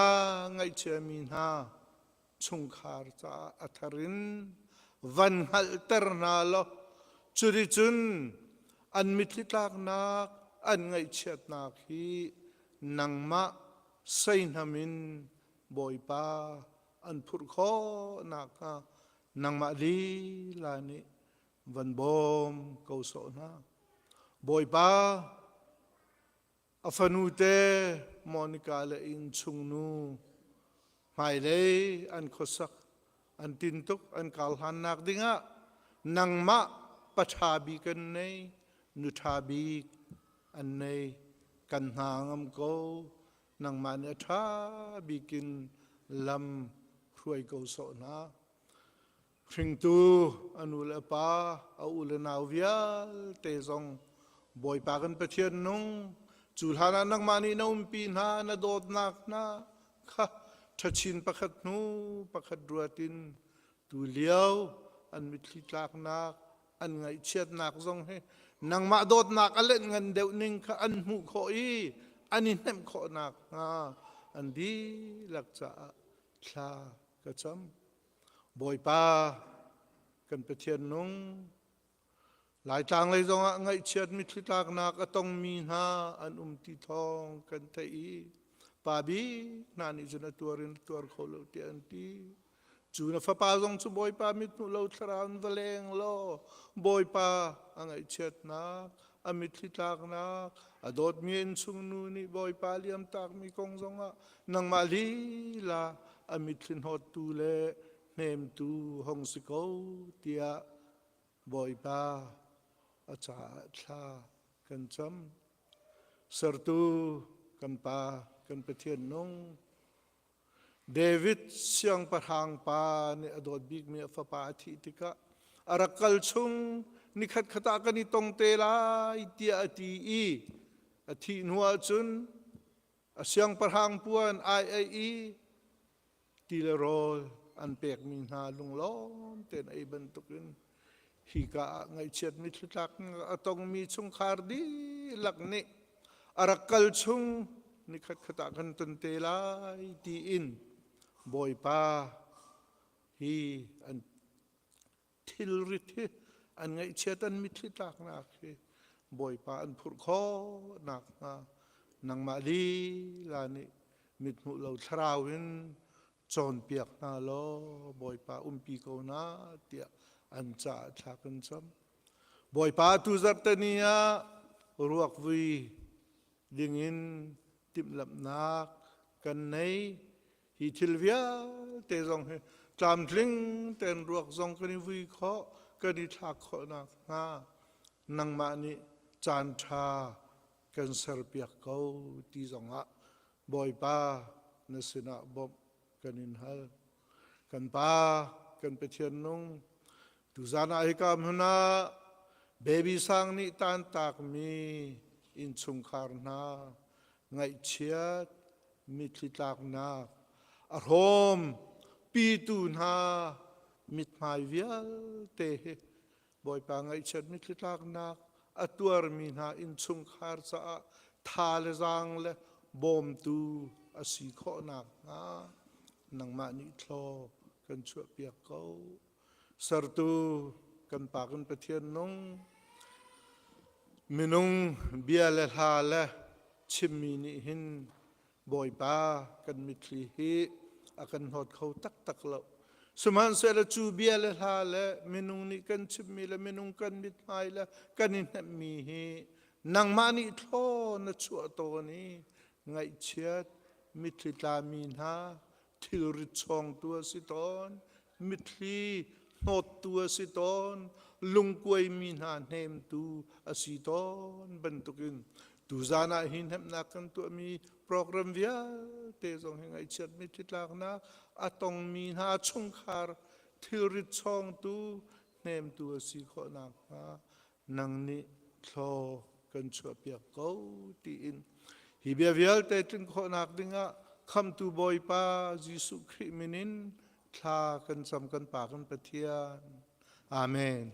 I: ngaihchiami hna chungkhar caah a thar in van hngalhter hna law cuticun. An mitthli tlaknak, an ngaihchiatnak hi nangmah seihnam in Bawipa an phurh khawh nakhnga nangmah lila nih van bawm ko sawh hna. Bawipa, a fanute Monica le innchungnu hmailei an khuasak an tintuk an kar hlannak dingah nangmah pa ṭha bik an nei nu ṭha bik an nei kan hna ngam ko nangmah nih a ṭha bik in lam hruai ko sawh hna Hringtu a nu le a pa, a u le nau vialte zong Bawipa kan Pathian nung, cu hlan ah nangmah nih na umpi hna, na dawtnak hna kha ṭhachin pakhat hnu pakhat ruat in tu lio an mitthli tlaknak, an ngaihchiatnak zong hi nangmah dawtnak a lenh ngan deuh ning kha an hmuh khawh i an i hnemh khawh nakhnga an dihlak caah thla ka cam. Bawipa kan Pathian nung Laitlang lei zongah ngaihchiat mitthli tlaknak a tongmi hna an um ti thawng kan theih i pa bik hna nih cun a tuar in a tuar kho lo tiah an ti. Cu na fapa zong cu Bawipa mithmuh lo thlarau in va leng law Bawipa a ngaihchiatnak a mitthli tlaknak a dawtmi innchung nu nih Bawipa liamtakmi kong zongah nangmah lila a mitthli hnawttu le hnemtu hong si ko tiah Bawipa a caah thla kan cam. Sertu kan Pa kan Pathian nung David siangpahrang pa nih a dawt bikmi a fapa a thih tikah a rak kal chung nikhat khat ah kan i tong te lai tiah a ti i a thih hnu ahcun A siangpahrang puan ai aih i ti le rawl an pekmi hna lunglawm tein ei bantukin hika ah ngaihchiat mitthli tlak a tongmi chungkhar dihlak nih a rak kal chung nikhat khat ah kan ton te lai tiin Bawipa hi an thilrit hi an ngaihchiat an mitthli tlaknak hi Bawipa an phurh khawh nakhnga nangmah lila nih mithmuh lo thlarau in cawnpiak hna law Bawipa umpi ko hna tiah an caah thla kan cam. Bawipa tu zarhte ni ah ruak vui dingin timhlamhnak kan nei. Hi thil vialte zong hi tlamtling tein ruak zong kan i vui khawh, kan i thlak khawh nakhnga nangmah nih caan ṭha kan serpiak ko ti zongah Bawipa na sinah bawmh kan in hal. Kan Pa, kan Pathian nung, tuzan ah hika hmun ah baby sang nih tantakmi innchungkhar hna ngaihchiat mitthli tlaknak a hrawm pitu hna mithmai vialte hi Bawipa ngaihchiat mitthli tlaknak a tuarmi hna innchungkhar caah tha le zaang le bawmtu a si khawh nakhnga nangmah nih thlaw kan chuahpiak ko. Sertu kan Pa kan Pathian nung minung bia le hla le chimmi nih hin Bawipa kan mitthli hi a kan hnawt kho taktak lo. Sihmanhsehlaw cu bia le hla le minung nih kan chimmi le minung kan mithmai le kan i hnemhmi hi nangmah nih thlaw na chuah tawn i ngaihchiat mitthli tlami hna thilrit chawngtu a si tawn, mitthli hnawttu a si tawn, lungkuaimi hna hnemtu a si tawn bantukin tuzan ah hi hnemhnak kan tuahmi program vialte zong hi ngaihchiat mitthli tlaknak a tongmi hna chungkhar thilrit chawngtu hnemtu a si khawh nakhnga nang nih thlaw kan chuahpiak ko tiin hi bia vialte tlin khawhnak dingah khamtu Bawipa Jesuh Khrih min in thla kan cam kan Pa kan Pathian. Amen.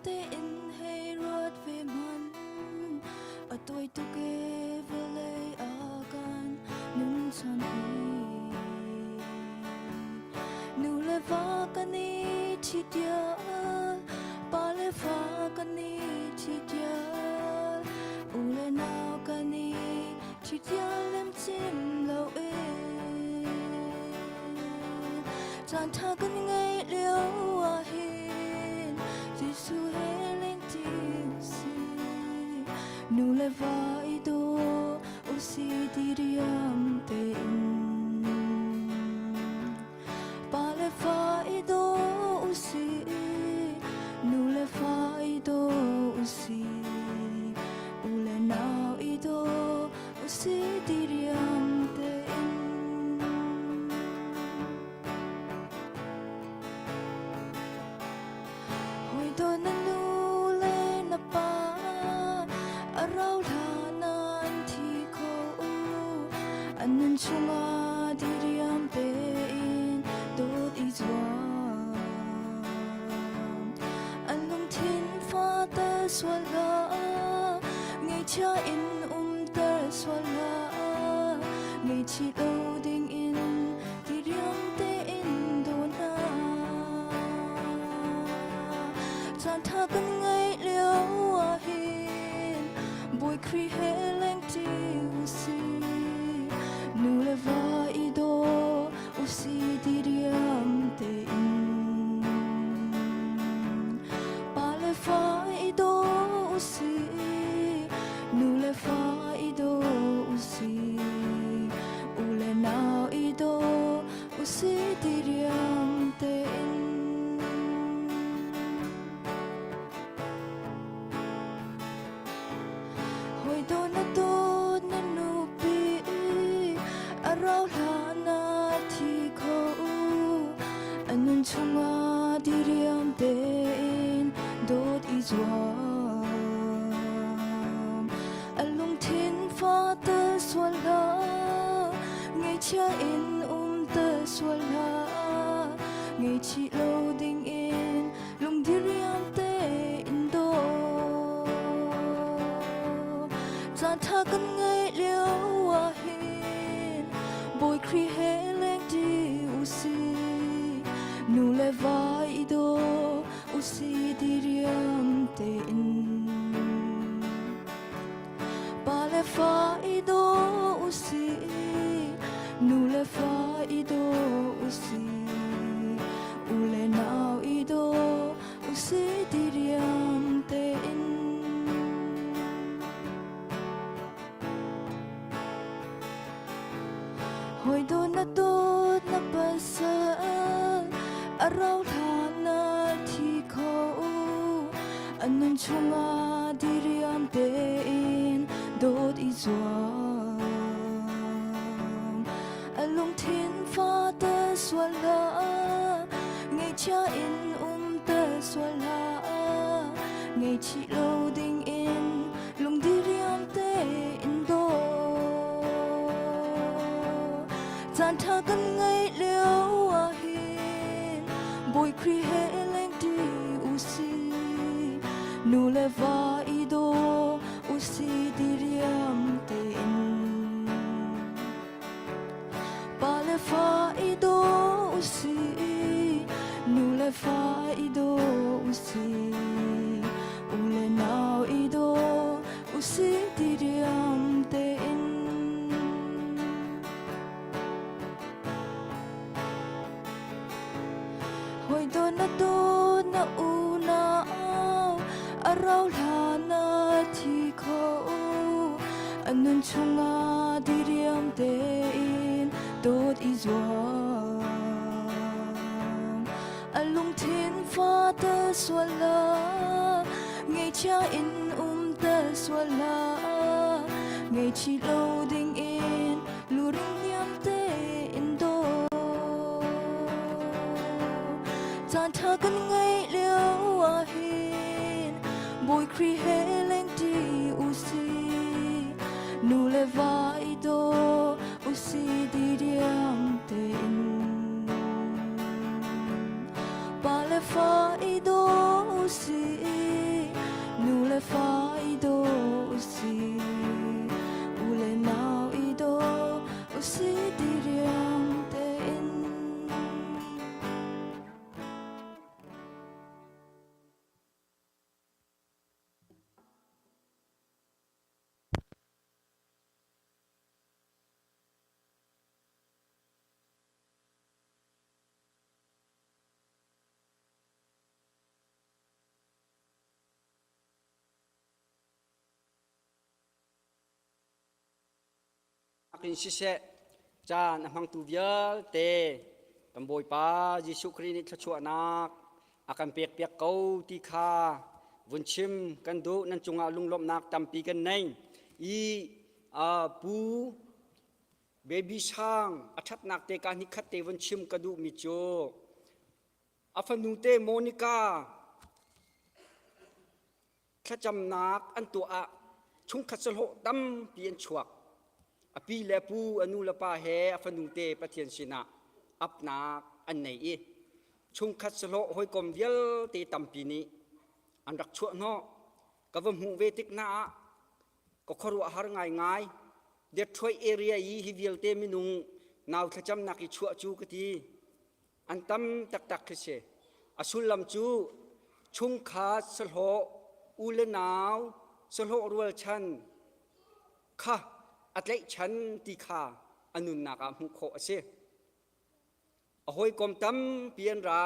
J: tein hei ruat ve hmanh. A tawi tuk e vawlei ah kan nun chan hi. Nu le va kan i ṭhi dial, pa le fa kan i ṭhi dial, u le nau kan i ṭhi dial lem cim lo e. Caan ṭha kan ngeih lio ah hin Jesuh he lengṭi usih, nu le va i daw usih diriam tein. Pa le fa i daw usih, nu le fa i daw usih, u le nau i daw usih diriam tein. Hawi dawt na nu le na pa a rau hlan an thi kho. An nun chungah diriam tein dawt i zuam. An lungthin fate sual hlah, ngaihchia in umter sual hlah. Ngaihchih lo ding in diriam tein daw hna. Caan ṭha kan ngeih lio ah hin Bawi Khrih he lengṭi usih. Nu le va i daw usih diriam tein. Pa le fa i daw usih, nu le fa i daw usih, u le nau i daw usih diriam tein. Hawi dawt na dawt na nupi a rau hlan ah thi kho. A nun chungah diriam tein dawt i zuam. A lungthin fate sual hlah, ngaihchia in umter sual hlah. Ngaihchih lo ding in lungdiriam tein daw. Caan ṭha kan ngeih lio ah hin Bawi Khrih he lengṭi usih, nu le va i daw usih diriam tein. Pa le fa i daw usih, nu le fa i daw usih, u le nau i daw usih diriam tein. Hawi dawt na dawt na pasal a rau hlan na thi kho. A nun chungah diriam tein dawt i zuam. A lungthin fate sual hlah, ngaihchia in umter sual hlah. Ngaihchih lo ding in lungdiriam tein daw. Caan ṭha kan ngeih lio ah hin Bawi Khrih he lengṭi usih, nu le va i daw usih diriam tein. Pa le fa i daw usih, nu le fa i daw usih, u le nau i daw usih diriam tein. Hawi dawt na dawt na unau a rau hlan na thi kho. A nun chungah diriam tein dawt i zuam. A lungthin fate sual hlah, ngaihchia in umter sual hlah. Ngaihchih lo ding in luring niam tein daw. Caan ṭha kan ngeih lio ah hin Bawi Khrih he lengṭi usih, nu le va i daw usih diriam tein. Pa le fa i daw usih.
A: thlacamnak in siseh caan a hmangtu vialte kan Bawipa Jesuh Khrih nih thluachuahnak a kan pekpiak ko ti kha vun chim kan duh. Nan cungah lunglawmhnak tampi kan nei i Pu Baby Sang a ṭhatnak te ka hnikhat te vun chim ka duhmi cu a fanu te Monica thlacamnak an tuah ah chungkhat sahlawh tampi an chuak. A pi le pu, a nu le pa he a fanu te Pathian sinah apnak an nei i chungkhat sahlawh hawikom vialte tampi nih an rak chuah hnawh. Ka va hmuh ve tik hna ah ka khuaruahhar ngaingai. Detroit area i hi vialte minung nau thlacamnak i chuah cu ka ti. An tam taktak khi si. A sullam cu chungkhat sahlawh, u le nau, sahlawh rualchan kha a tlaihchan ti kha a nunnak ah hmuh khawh a si. A hawikom tampi an ra,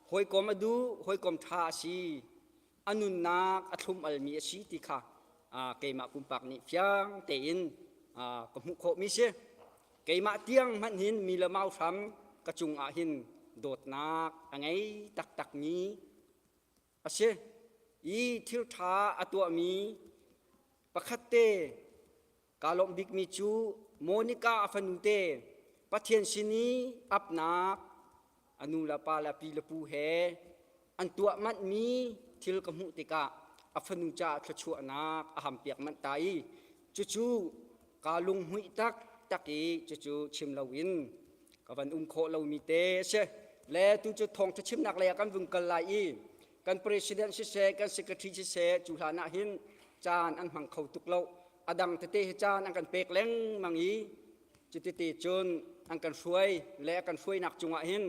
A: hawikom a duh, hawikom ṭha a si. A nunnak a thlum almi a si ti kha keimah pumpak nih fiang tein ka hmuh khawhmi si. Keimah tiang hmanh hin mi le mau hram ka cungah hin dawtnak a ngei taktakmi a si. I thil ṭha a tuahmi pakhat te kaa lawmh bikmi cu Monica a fanu te Pathian sin i apnak a nu le pa le pi le pu he an tuah manhmi thil ka hmuh tikah a fanu caah thluachuahnak a hampiak manh ta i cucu kaa lunghmuih taktak i cucu chim loin ka van um khawh lomi te a si. Le tu cu thawngṭha chimnak lei ah kan vung kal lai i kan president siseh kan secretary siseh cu hlan ah hin caan an hmang kho tuk lo. A dang tete hi caan an kan pek lengmang i Cutite cun an kan hruai le a kan hruainak cungah hin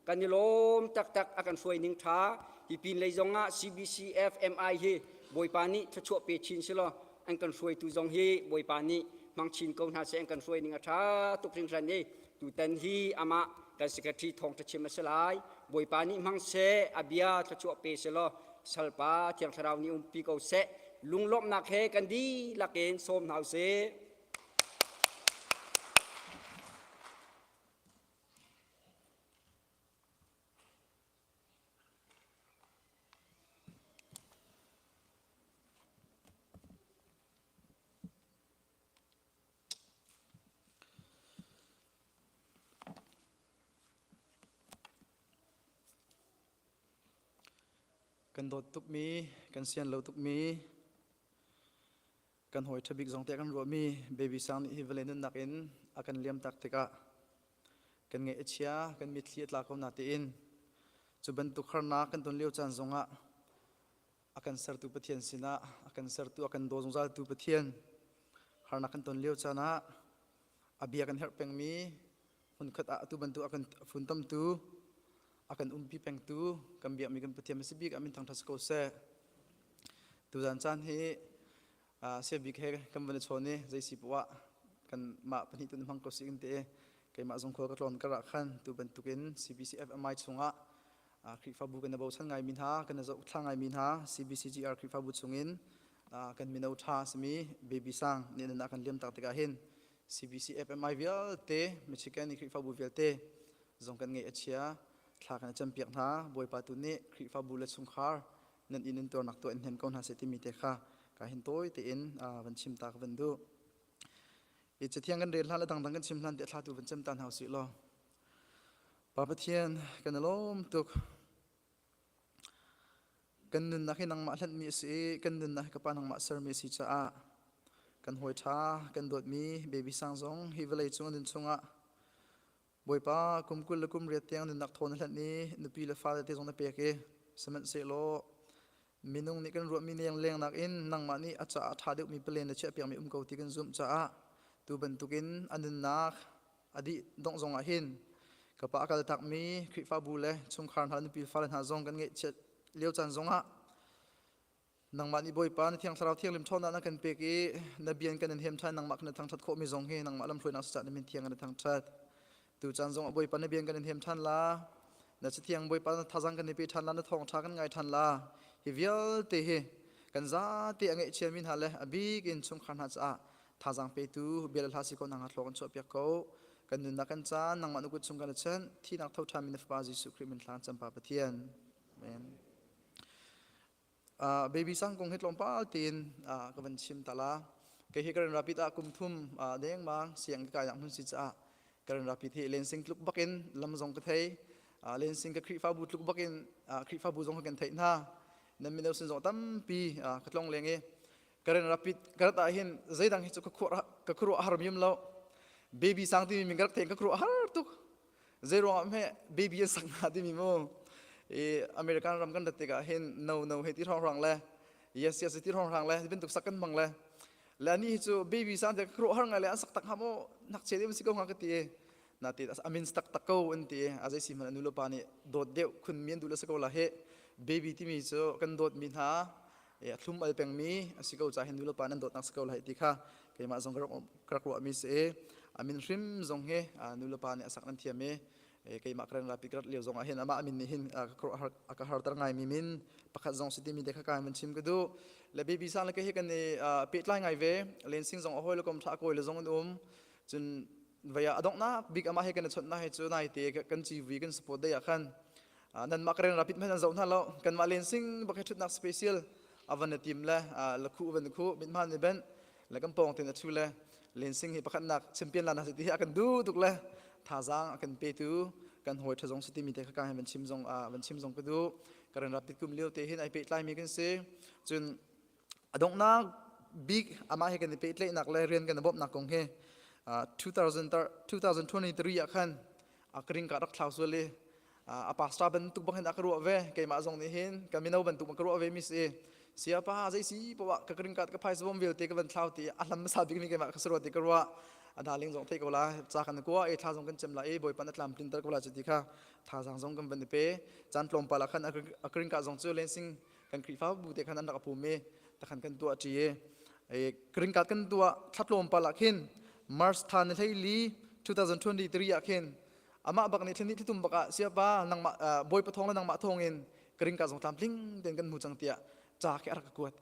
A: kan i lawm taktak. A kan hruai ning ṭha hi pin lei zongah CBCF MI hi Bawipa nih thluachuah pe chin silaw an kan hruaitu zong hi Bawipa nih hmang chin ko hna seh. An kan hruai ning a ṭha tuk hringhran i tutan hi amah kan secretary thawngṭha chim a si lai. Bawipa nih hmang seh, a bia thluachuah pe silaw salpa Thiang Thlarau nih umpi ko seh. Lunglawmhnak he kan dihlak in sawm hna usih.
K: Kan dawt tukmi, kan sian lo tukmi, Kan hawi ṭhabik zong tiah kan ruahmi baby sang nih hi vawlei nunnak in a kan liamtak tikah kan ngaih a chia, kan mitthli a tla ko natein cu bantuk harnak kan ton lio caan zongah a kan sertu Pathian sinah a kan sertu a kan daw zungzaltu Pathian harnak kan ton lio caan ah a bia kan herh pengmi hmunkhat ah atu bantuk a kan funtomtu a kan umpi pengtu kan biakmi kan Pathian si bik ah min thangṭhat si ko seh. Tuzan caan hi sia bik he kan van i chawn i zei si poah kan mah pahnih tu hmang ko si kan ti i keimah zong khua ka tlawn kar ah khan tu bantukin CBCFMI chungah Khrihfabu kan i bochan ngaimi hna kan i zohthla ngaimi hna CBCGR Khrihfabu chungin kan mino ṭha simi Baby Sang nih nan ah kan liam tak tikah hin CBCFMI vialte Michigan i Khrihfabu vialte zong kan ngeih a chia. Thla kan campiak hna. Bawipa tu nih Khrihfabu le chungkhar nan inn in tuarnak tuah in hnem ko hna seh timi te kha ka hin tawi tein van chim ta ka van duh. I cathiang kan rel hlan le dangdang kan chim hlan te thla tu van cem ta hna usih law. Pa Pathian kan i lawm tuk. Kan nunnak hi nangmah hlanhmi a si i kan nunnak hi ka Pa nangmah sermi a si caah kan hawi ṭha kan dawtmi baby sang zong hi vawlei cung a nun chungah Bawipa kum 20 le kum riat tiang nunnak thaw na hlanh i nupi le fale te zong na pek i sihmanhsehlaw minung nih kan ruahmi leng lengnak in nangmah nih a caah a ṭha deuhmi palen na chiahpiakmi um ko ti kan zumh caah tu bantukin a nunnak a dih dongh zong ah hin ka pa a kaltakmi Khrihfabu le chungkhar hna nupi fale hna zong kan ngeihchiat lio caan zongah nangmah nih Bawipa na Thiang Thlarau thianghlim ṭhawnnak na kan pek i na bian kan in hem ṭhan nangmah kan thangṭhat khawhmi zong hi nangmah lamhruainak si na min thiang kan thangṭhat tu caan zong ah Bawipa na bian kan in hem ṭhan la na cathiang Bawipa na thazang kan i pe ṭhan la na thawngṭha kan ngai ṭhan la hi vialte hi kan zate a ngeihchiami hna le a bik in chungkhar hna caah. Thazaang petu bia le hla si ko na hnga thlawk an chuah piak ko. Kan nunnak kan caan nangmah na kut chung kan i chanh. Thihnak tho ṭhan mi na Fapa Jesuh Khrih min thla cam pa Pathian. Amen. Uh, baby sang kong hi tlawmpal tein uh, ka van chim ta la. Kei hi Karen Rapid ah kum thum uh, dengmang siang ka kai nak hmun si caah Karen Rapid hi lensing tluk bakin lam zong ka thei. Uh, lensing ka Khrihfabu tluk bakin uh, Khrihfabu zong ka kan theih hna. Nan mino sin zong tampi uh, ka tlong leng i Karen Rapid ka rat ah hin zeidang hi cu ka khuar ka khuaruah har miam lo. Baby sang timi min ka rak thein ka khuaruah har tuk. Zeiruangah hme baby an sak hna timi mu i American ram kan rat tikah hin no no he ti hrawng le yes yes ti hrawng le bantuk sak kan hmang le le ani hi cu baby sang te ka har ngai le an sak tak ha mo nak che deuh si ko nga ka ti na ti amin tak tak ko an ti a zei si man anu le pa nih dawt deuh khun mi an duh le si ko la he baby timi cu kan dawt mi hna a thlum al pengmi a si ko ca hin nulepa nan dawtnak si ko lai ti kha keimah zong ka rak ruahmi si i a min hrim zong hi nulepa nih a sak nan thiam i keimah ka ran rapi ka rat lio zong ah hin amah min nih hin a ka harter ngaimi min pakhat zong si timi te kha kai man chim ka duh le baby sang le ke hi kan i pehtlai ngai ve lensing zong a hawi le kom tha kawi le zong an um cun vaya a donghnak bik amah he kan i chawnhnak hi cu nai te kan CV kan support dei ah khan nanmah ka rapid hmanh an zoh hna lo kanmah lensing bak he ṭhutnak special avan na tim le lakhu van khu mithman ni ben le kan pawng tin a thu le lensing hi pakhatnak champion lan si ti hi a kan du tuk le thazaang a kan petu kan hawi ṭha zong si timi te kha ka van chim zong van chim zong ka du ka ran rapid kum lio te hin ai pehtlai mi kan si cun a donghnak bik amah he kan i pehtlaihnak le rian kan i bawmhnak kong hi 2023 ah khan a ka ring ka rak thlau sual i a pastor bantuk bang hin a ka ruah ve keimah zong nih hin ka mino bantuk bang ka ruah ve mi si sia pa zei si poah ka green card ka phaisa bom vialte ka van thlau ti a hlam hmasa bik mi keimah ka si ruah ti ka ruah a darling zong thei ko la ca kan kua e thla zong kan cem la e bawipa na tlam tlin ter ko la cu ti kha thazang zong kan van i pe caan tlawmpal ah khan a green card zong cu lensing kan Khrihfa bu te khan an rak pum i takhan kan tuah ṭi i green card kan tuah thla tlawmpal ah khin March thla ni hleili 2023 ah khin amah bak nih thlen thlitum bak ah siapa nangmah bawipa thawng le nangmah thawng in green card zong tlamtling ten kan hmu cang tiah ca khi a rak ka kuat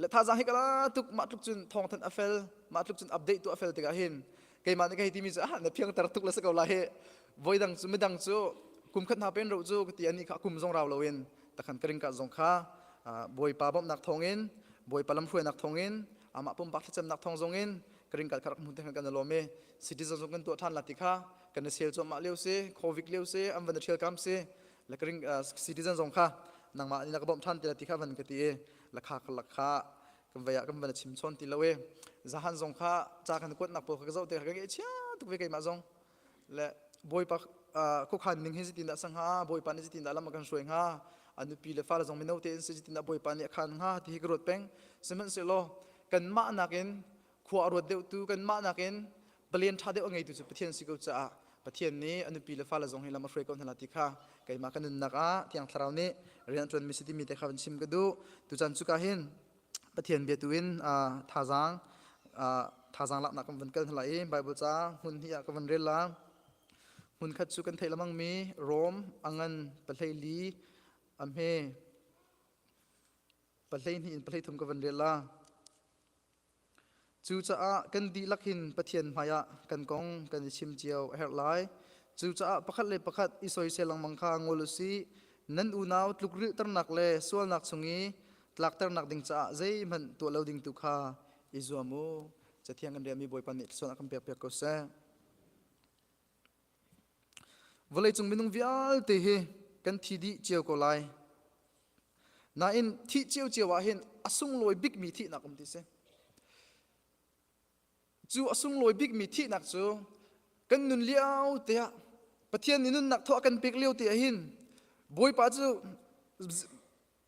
K: le thazaang hi kala tuk mah tluk cun thawng than a fel mah tluk cun update tu a fel tikah hin keimah nih ka hei timi cu ah na phiangter tuk le si ko lai hi voidang cu midang cu kum khat hna pen ro cu ka ti ani kha kum zong rau loin takhan ka ringka zong kha bawipa bawmhnak thawngin bawipa lamhruainak thawngin amah pumpak thlacamnak thawng zongin ka ringka kha rak hmu te kan lawm i citizen zong kan tuah ṭhan la ti kha kan i sel cuahmah lio si covid lio si an van i ṭhial kam si la ka ring citizen zong kha nangmah nih na ka bawmh ṭhan ti la ti kha van ka ti i lakha ka lakha kan vei ah kan van chim chawn ti lo i zahan zong kha ca kan kuatnak pawl kha ka zoh te kha ka ngeih chia tuk ve keimah zong le bawipa khuakhan ning hi zeitin dah sang hnga bawipa nih zeitin dah lam a kan hruai hnga a nupi le fale zong mino tein si zeitin dah bawipa nih a khan hnga ti hi ka ruat peng sihmanhsehlaw kanmah nakin khua a ruat deuhtu kanmah nakin palen ṭha deuh a ngeitu cu Pathian si ko caah Pathian nih a nupi le fale zong hi lam a hruai ko hna la ti kha keimah ka nunnak ah Thiang Thlarau nih rian a ṭuanmi si timi te kha van chim ka duh tuchan cuka hin Pathian bia tu in thazaang thazaang laknak kan van kal hna lai i Bible ca hmun hnih ah ka van rel la hmun khat cu kan theih lamang mi Rom a ngan pahlei a hme pahlei hnih in pahlei thum ka van rel la Cucaah kan dihlak hin Pathian hmaiah kan kong kan i chim cio a herh lai. Cucaah pakhat le pakhat i soisel lengmang kha ngol u sih. Nan unau tlukrilhternak le sualnak chung i tlakternak ding caah zeihmanh tuah lo ding tu kha i zuam u. Cathiang kan relmi Bawipa nih thluachuah a kan pekpiak ko seh. Vawleicung minung vialte hi kan thi dih cio ko lai. Nain thih ciocio ah hin a sunglawi bikmi thihnak um ti si. Cu a sunglawi bikmi thihnak cu kan nun lio te ah Pathian nih nunnak thaw a kan pek lio te ah hin Bawipa cu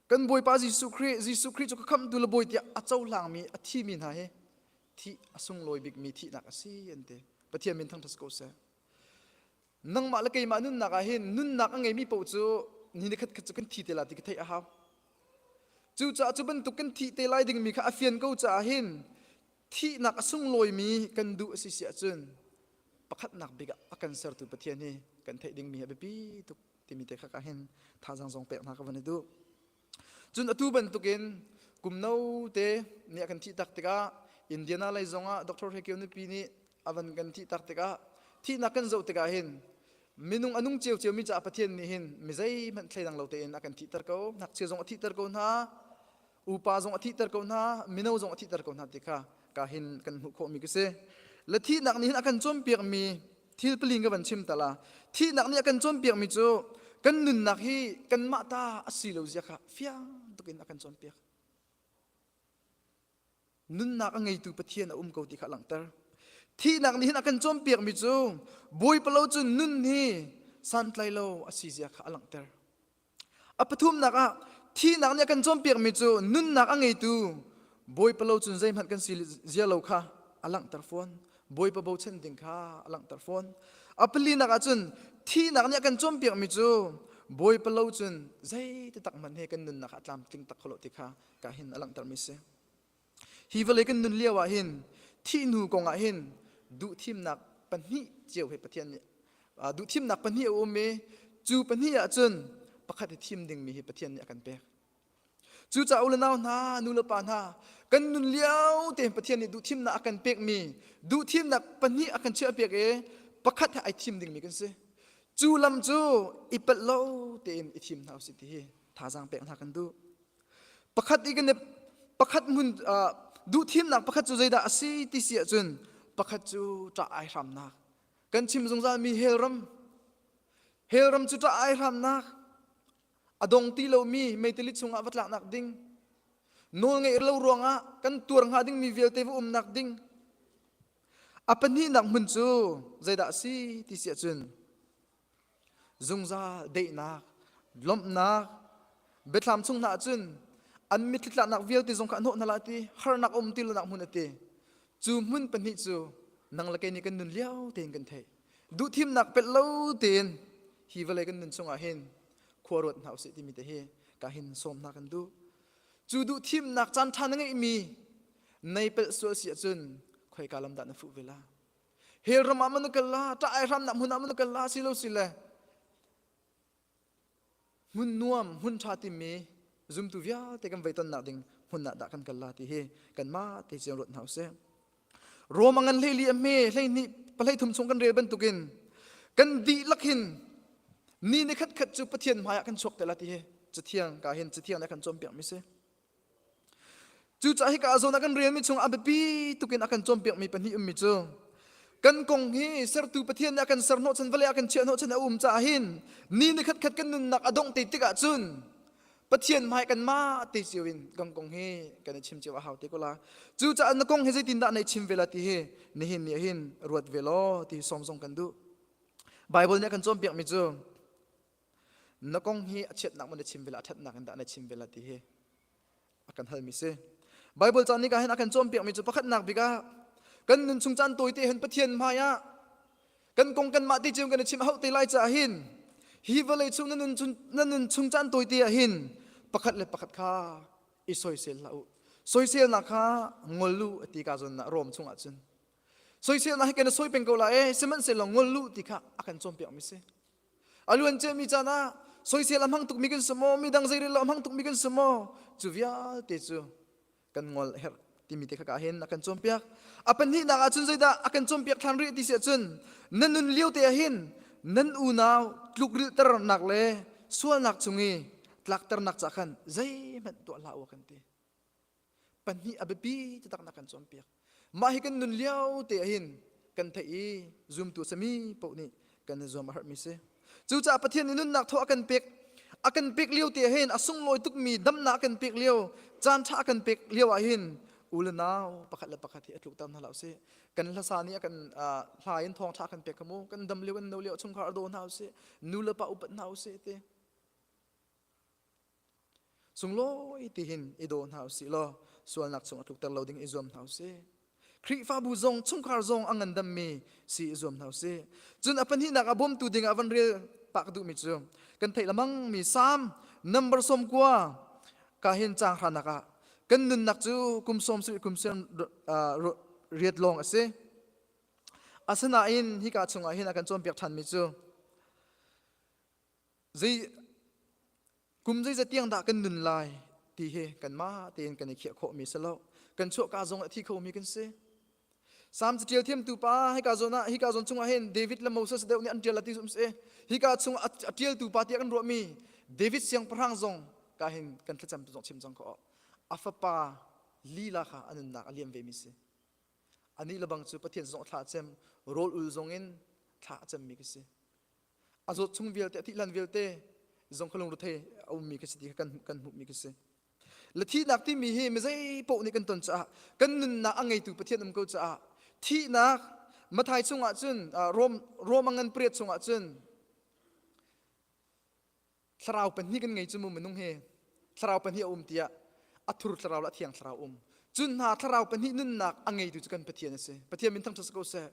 K: kan Bawipa Jesuh Khrih Jesuh Khrih cu ka khamhtu le Bawi tiah a cohlangmi a thimi hna hi thih a sunglawi bikmi thihnak a si an ti. Pathian min thangṭhat ko seh. Nangmah le keimah nunnak ah hin nunnak a ngeimi paoh cu ni ni khat khat cu kan thi te la ti ka theih a hau. Cucaah cu bantuk kan thih te lai dingmi kha a fian ko caah hin thihnak a sunglawimi kan duh a si si ahcun pakhatnak bik ah a kan sertu Pathian hi kan theih dingmi a biapi tuk timi te kha ka hin thazaang zong pek hna ka van i duh. Cun atu bantukin kum no te nih a kan thih tak tikah Indiana lei zongah Dr. Hekeu nupi nih a van kan thih tak tikah thihnak kan zoh tikah hin minung a nung ciocio mi caah Pathian nih hin mi zeihmanh thleidang lo tein a kan thihter ko ngakchia zong a thihter ko hna upa zong a thihter ko hna mino zong a thihter ko hna ti kha ka hin kan hmuh khawhmi ka si le thihnak nih hin a kan cawnpiakmi thil pali ka van chim tala thihnak nih a kan cawnpiakmi cu kan nunnak hi kanmah ta a si lo zia kha fiang tukin a kan cawnpiak Nunnak a ngeitu Pathian a um ko ti kha a langhter. Thihnak nih hin a kan cawnpiakmi cu Bawipa lo cun nun hi santlai lo a si zia kha a langhter. A pathumnak ah thihnak nih a kan cawnpiakmi cu nunnak a ngeitu Bawipa lo cun zeihmanh kan si zia lo kha a langhter fawn. Bawipa bochan ding kha a langhter fawn. A palinak ah cun thihnak nih a kan cawnpiakmi cu Bawipa lo cun zei ti tak hmanh he kan nunnak ah a tlamtling tak kho lo ti kha ka hin a langhtermi si. Hi vawlei kan nun lio ah hin thih hnu kong ah hin duhthimnak pahnih cio he Pathian nih duhthimnak pahnih a um i cu pahnih ah cun pakhat hi thim dingmi hi Pathian nih a kan pek. Cucaah u le nau hna, nu le pa hna, kan nun lio tein Pathian nih duhthimnak a kan pekmi duhthimnak pahnih a kan chiahpiak i pakhat he ai thim dingmi kan si. Cu lam cu i palh lo tein i thim hna usih ti hi thazaang pek hna kan duh. Pakhat i kan pakhat hmun duhthimnak pakhat cu zeidah a si ti si ahcun pakhat cu ṭah ai hramnak. Kan chim zungzalmi hell ram. Hell ram cu ṭah ai hramnak. A dong ti lomi meitili chungah va tlaknak ding. Nawl ngeih lo ruangah kan tuar hnga dingmi vialte va umnak ding. A pahnihnak hmun cu zeidah a si ti si ahcun Zungzal daihnak, lawmhnak, biathlam chung hna ahcun an mitthli tlaknak vialte zong kha a hnawh hna lai ti harnak a um ti lonak hmun a ti. Cu hmun pahnih cu nang le kei nih kan nun lio tein kan theih. Duhthimnak pelh lo tein hi vawlei kan nun chungah hin khua ruat hna usih timi te hi ka hin sawm hna kan duh. Cu duhthimnak caan ṭha na ngeihmi nei pelh sual si ahcun khoika lam dah na fuh ve la? Hell ram ah man na kal la, ṭah ai hramnak hmun ah man na kal la, si lo si le hmun nuam, hmun ṭha timi zumtu vialte kan vei tonnak ding hmun ah dah kan kal la ti hi kanmah te cio ruat hna usih. Rom a ngan hleili a hme 12 pahlei thum chung kan rel bantukin kan dihlak hin ni ni khat khat cu Pathian hmaiah kan chuak te la ti hi cathiang ka hin cathiang nih a kan cawnpiak mi si. Cucaah hika zawn ah kan relmi chung a biapi tukin a kan cawnpiakmi pahnih ummi cu kan kong hi sertu Pathian nih a kan ser hnawhchan vawlei a kan chiah hnawhchan a um caah hin ni ni khatkhat kan nunnak a dongh te tikah cun Pathian hmai kanmah te cio in kan kong hi kan i chim cio a hau te ko la. Cucaah na kong hi zeitindah na i chim ve la ti hi nihin ni ah hin ruat ve law ti hi sawm zong kan duh. Bible nih a kan cawnpiakmi cu Na kong hi a chiatnak maw na chim ve la, a ṭhatnak in dah na chim ve la ti hi a kan halmi si. Bible caan nih hin a kan cawnpiakmi cu pakhatnak bik ah kan nun chung caan tawite hin Pathian hmai ah kan kong kanmah te cio kan i chim hauh te lai caah hin hi vawlei chung na nun chung, na nun chung caan tawite ah hin pakhat le pakhat kha i soisel hlah u. Soiselnak kha ngol u a ti ka zawn ah Rom chungah cun. Soiselnak hi kan i soi peng ko la e sihmanhsehlaw ngol u ti kha a kan cawnpiakmi si. A luan ciami caan ah soisel a hmang tukmi kan si maw, midang zeirel lo a hmang tukmi kan si maw, cu vialte cu kan ngol a herh timi te kha ka hin a kan cawnpiak. A pahnihnak ah cun zeidah a kan cawnpiak ṭhan rih ti si ahcun na nun lio te ah hin nan unau tlukrilhternak le sualnak chung i tlakternak ca khan zeihmanh tuah hlah u a kan ti. Pahnih a biapi taktak na kan cawnpiak. Mah hi kan nun lio te ah hin kan theih i zumtu a simi paoh nih kan i zuam a herhmi si. Cucaah Pathian nih nunnak thaw a kan pek a kan pek lio te ah hin a sunglawi tukmi damnak a kan pek lio caan ṭha a kan pek lio ah hin u le nau pakhat le pakhat hi a tlukter hna hlah usih. Kan hlasa nih a kan hla in thawngṭha a kan pek kha mu kan dam lio kan no lio chungkhar a daw hna usih nu le pa upat hna usih ti. Sunglawi tihin i daw hna usih law sualnak chung a tlukter lo ding i zuam hna usih. Khrihfabu zong chungkhar zong a ngandammi si i zuam hna usih. Cun a pahnihnak ah bawmtu ding ah van rel pah ka duhmi cu kan theih lamangmi Salm number 90 ka hin caang hranak ah kan nunnak cu kum sawm sarih kum siam riat lawng a si. Asinain hika chungah hin a kan cawnpiak ṭhanmi cu Zei kum zeizat tiang dah kan nun lai ti hi kanmah tein kan i khiah khawhmi si lo. Kan chuahka zong a thi khomi kan si. Salm caṭial thiamtu pa hika zawn ah hika zawn chungah hin David le Moses deuh nih an ṭial ti zum si. Hika chung a ṭialtu pa tiah kan ruahmi David siangpahrang zong ka hin kan thlacam tu zong chim cang ko. A fapa lila kha a nunnak a liam ve mi si. Anih le bang cu Pathian zong thla a cem, rawl ul zong in thla a cemmi ka si. A zawt chung vialte, a thih hlan vialte zong kha lungrethei a ummi ka si ti kha kan kan hmuhmi ka si. Le thihnak timi hi mizei paoh nih kan ton caah kan nunnak a ngeitu Pathian um ko caah thihnak Mathai chungah cun Rom Rom a ngan pariat chungah cun thlarau pahnih kan ngei cu mu minung hi thlarau pahnih a um tiah a thur thlarau le a thiang thlarau um cun hna thlarau pahnih nunnak a ngeitu cu kan Pathian a si Pathian min thangṭhat si ko seh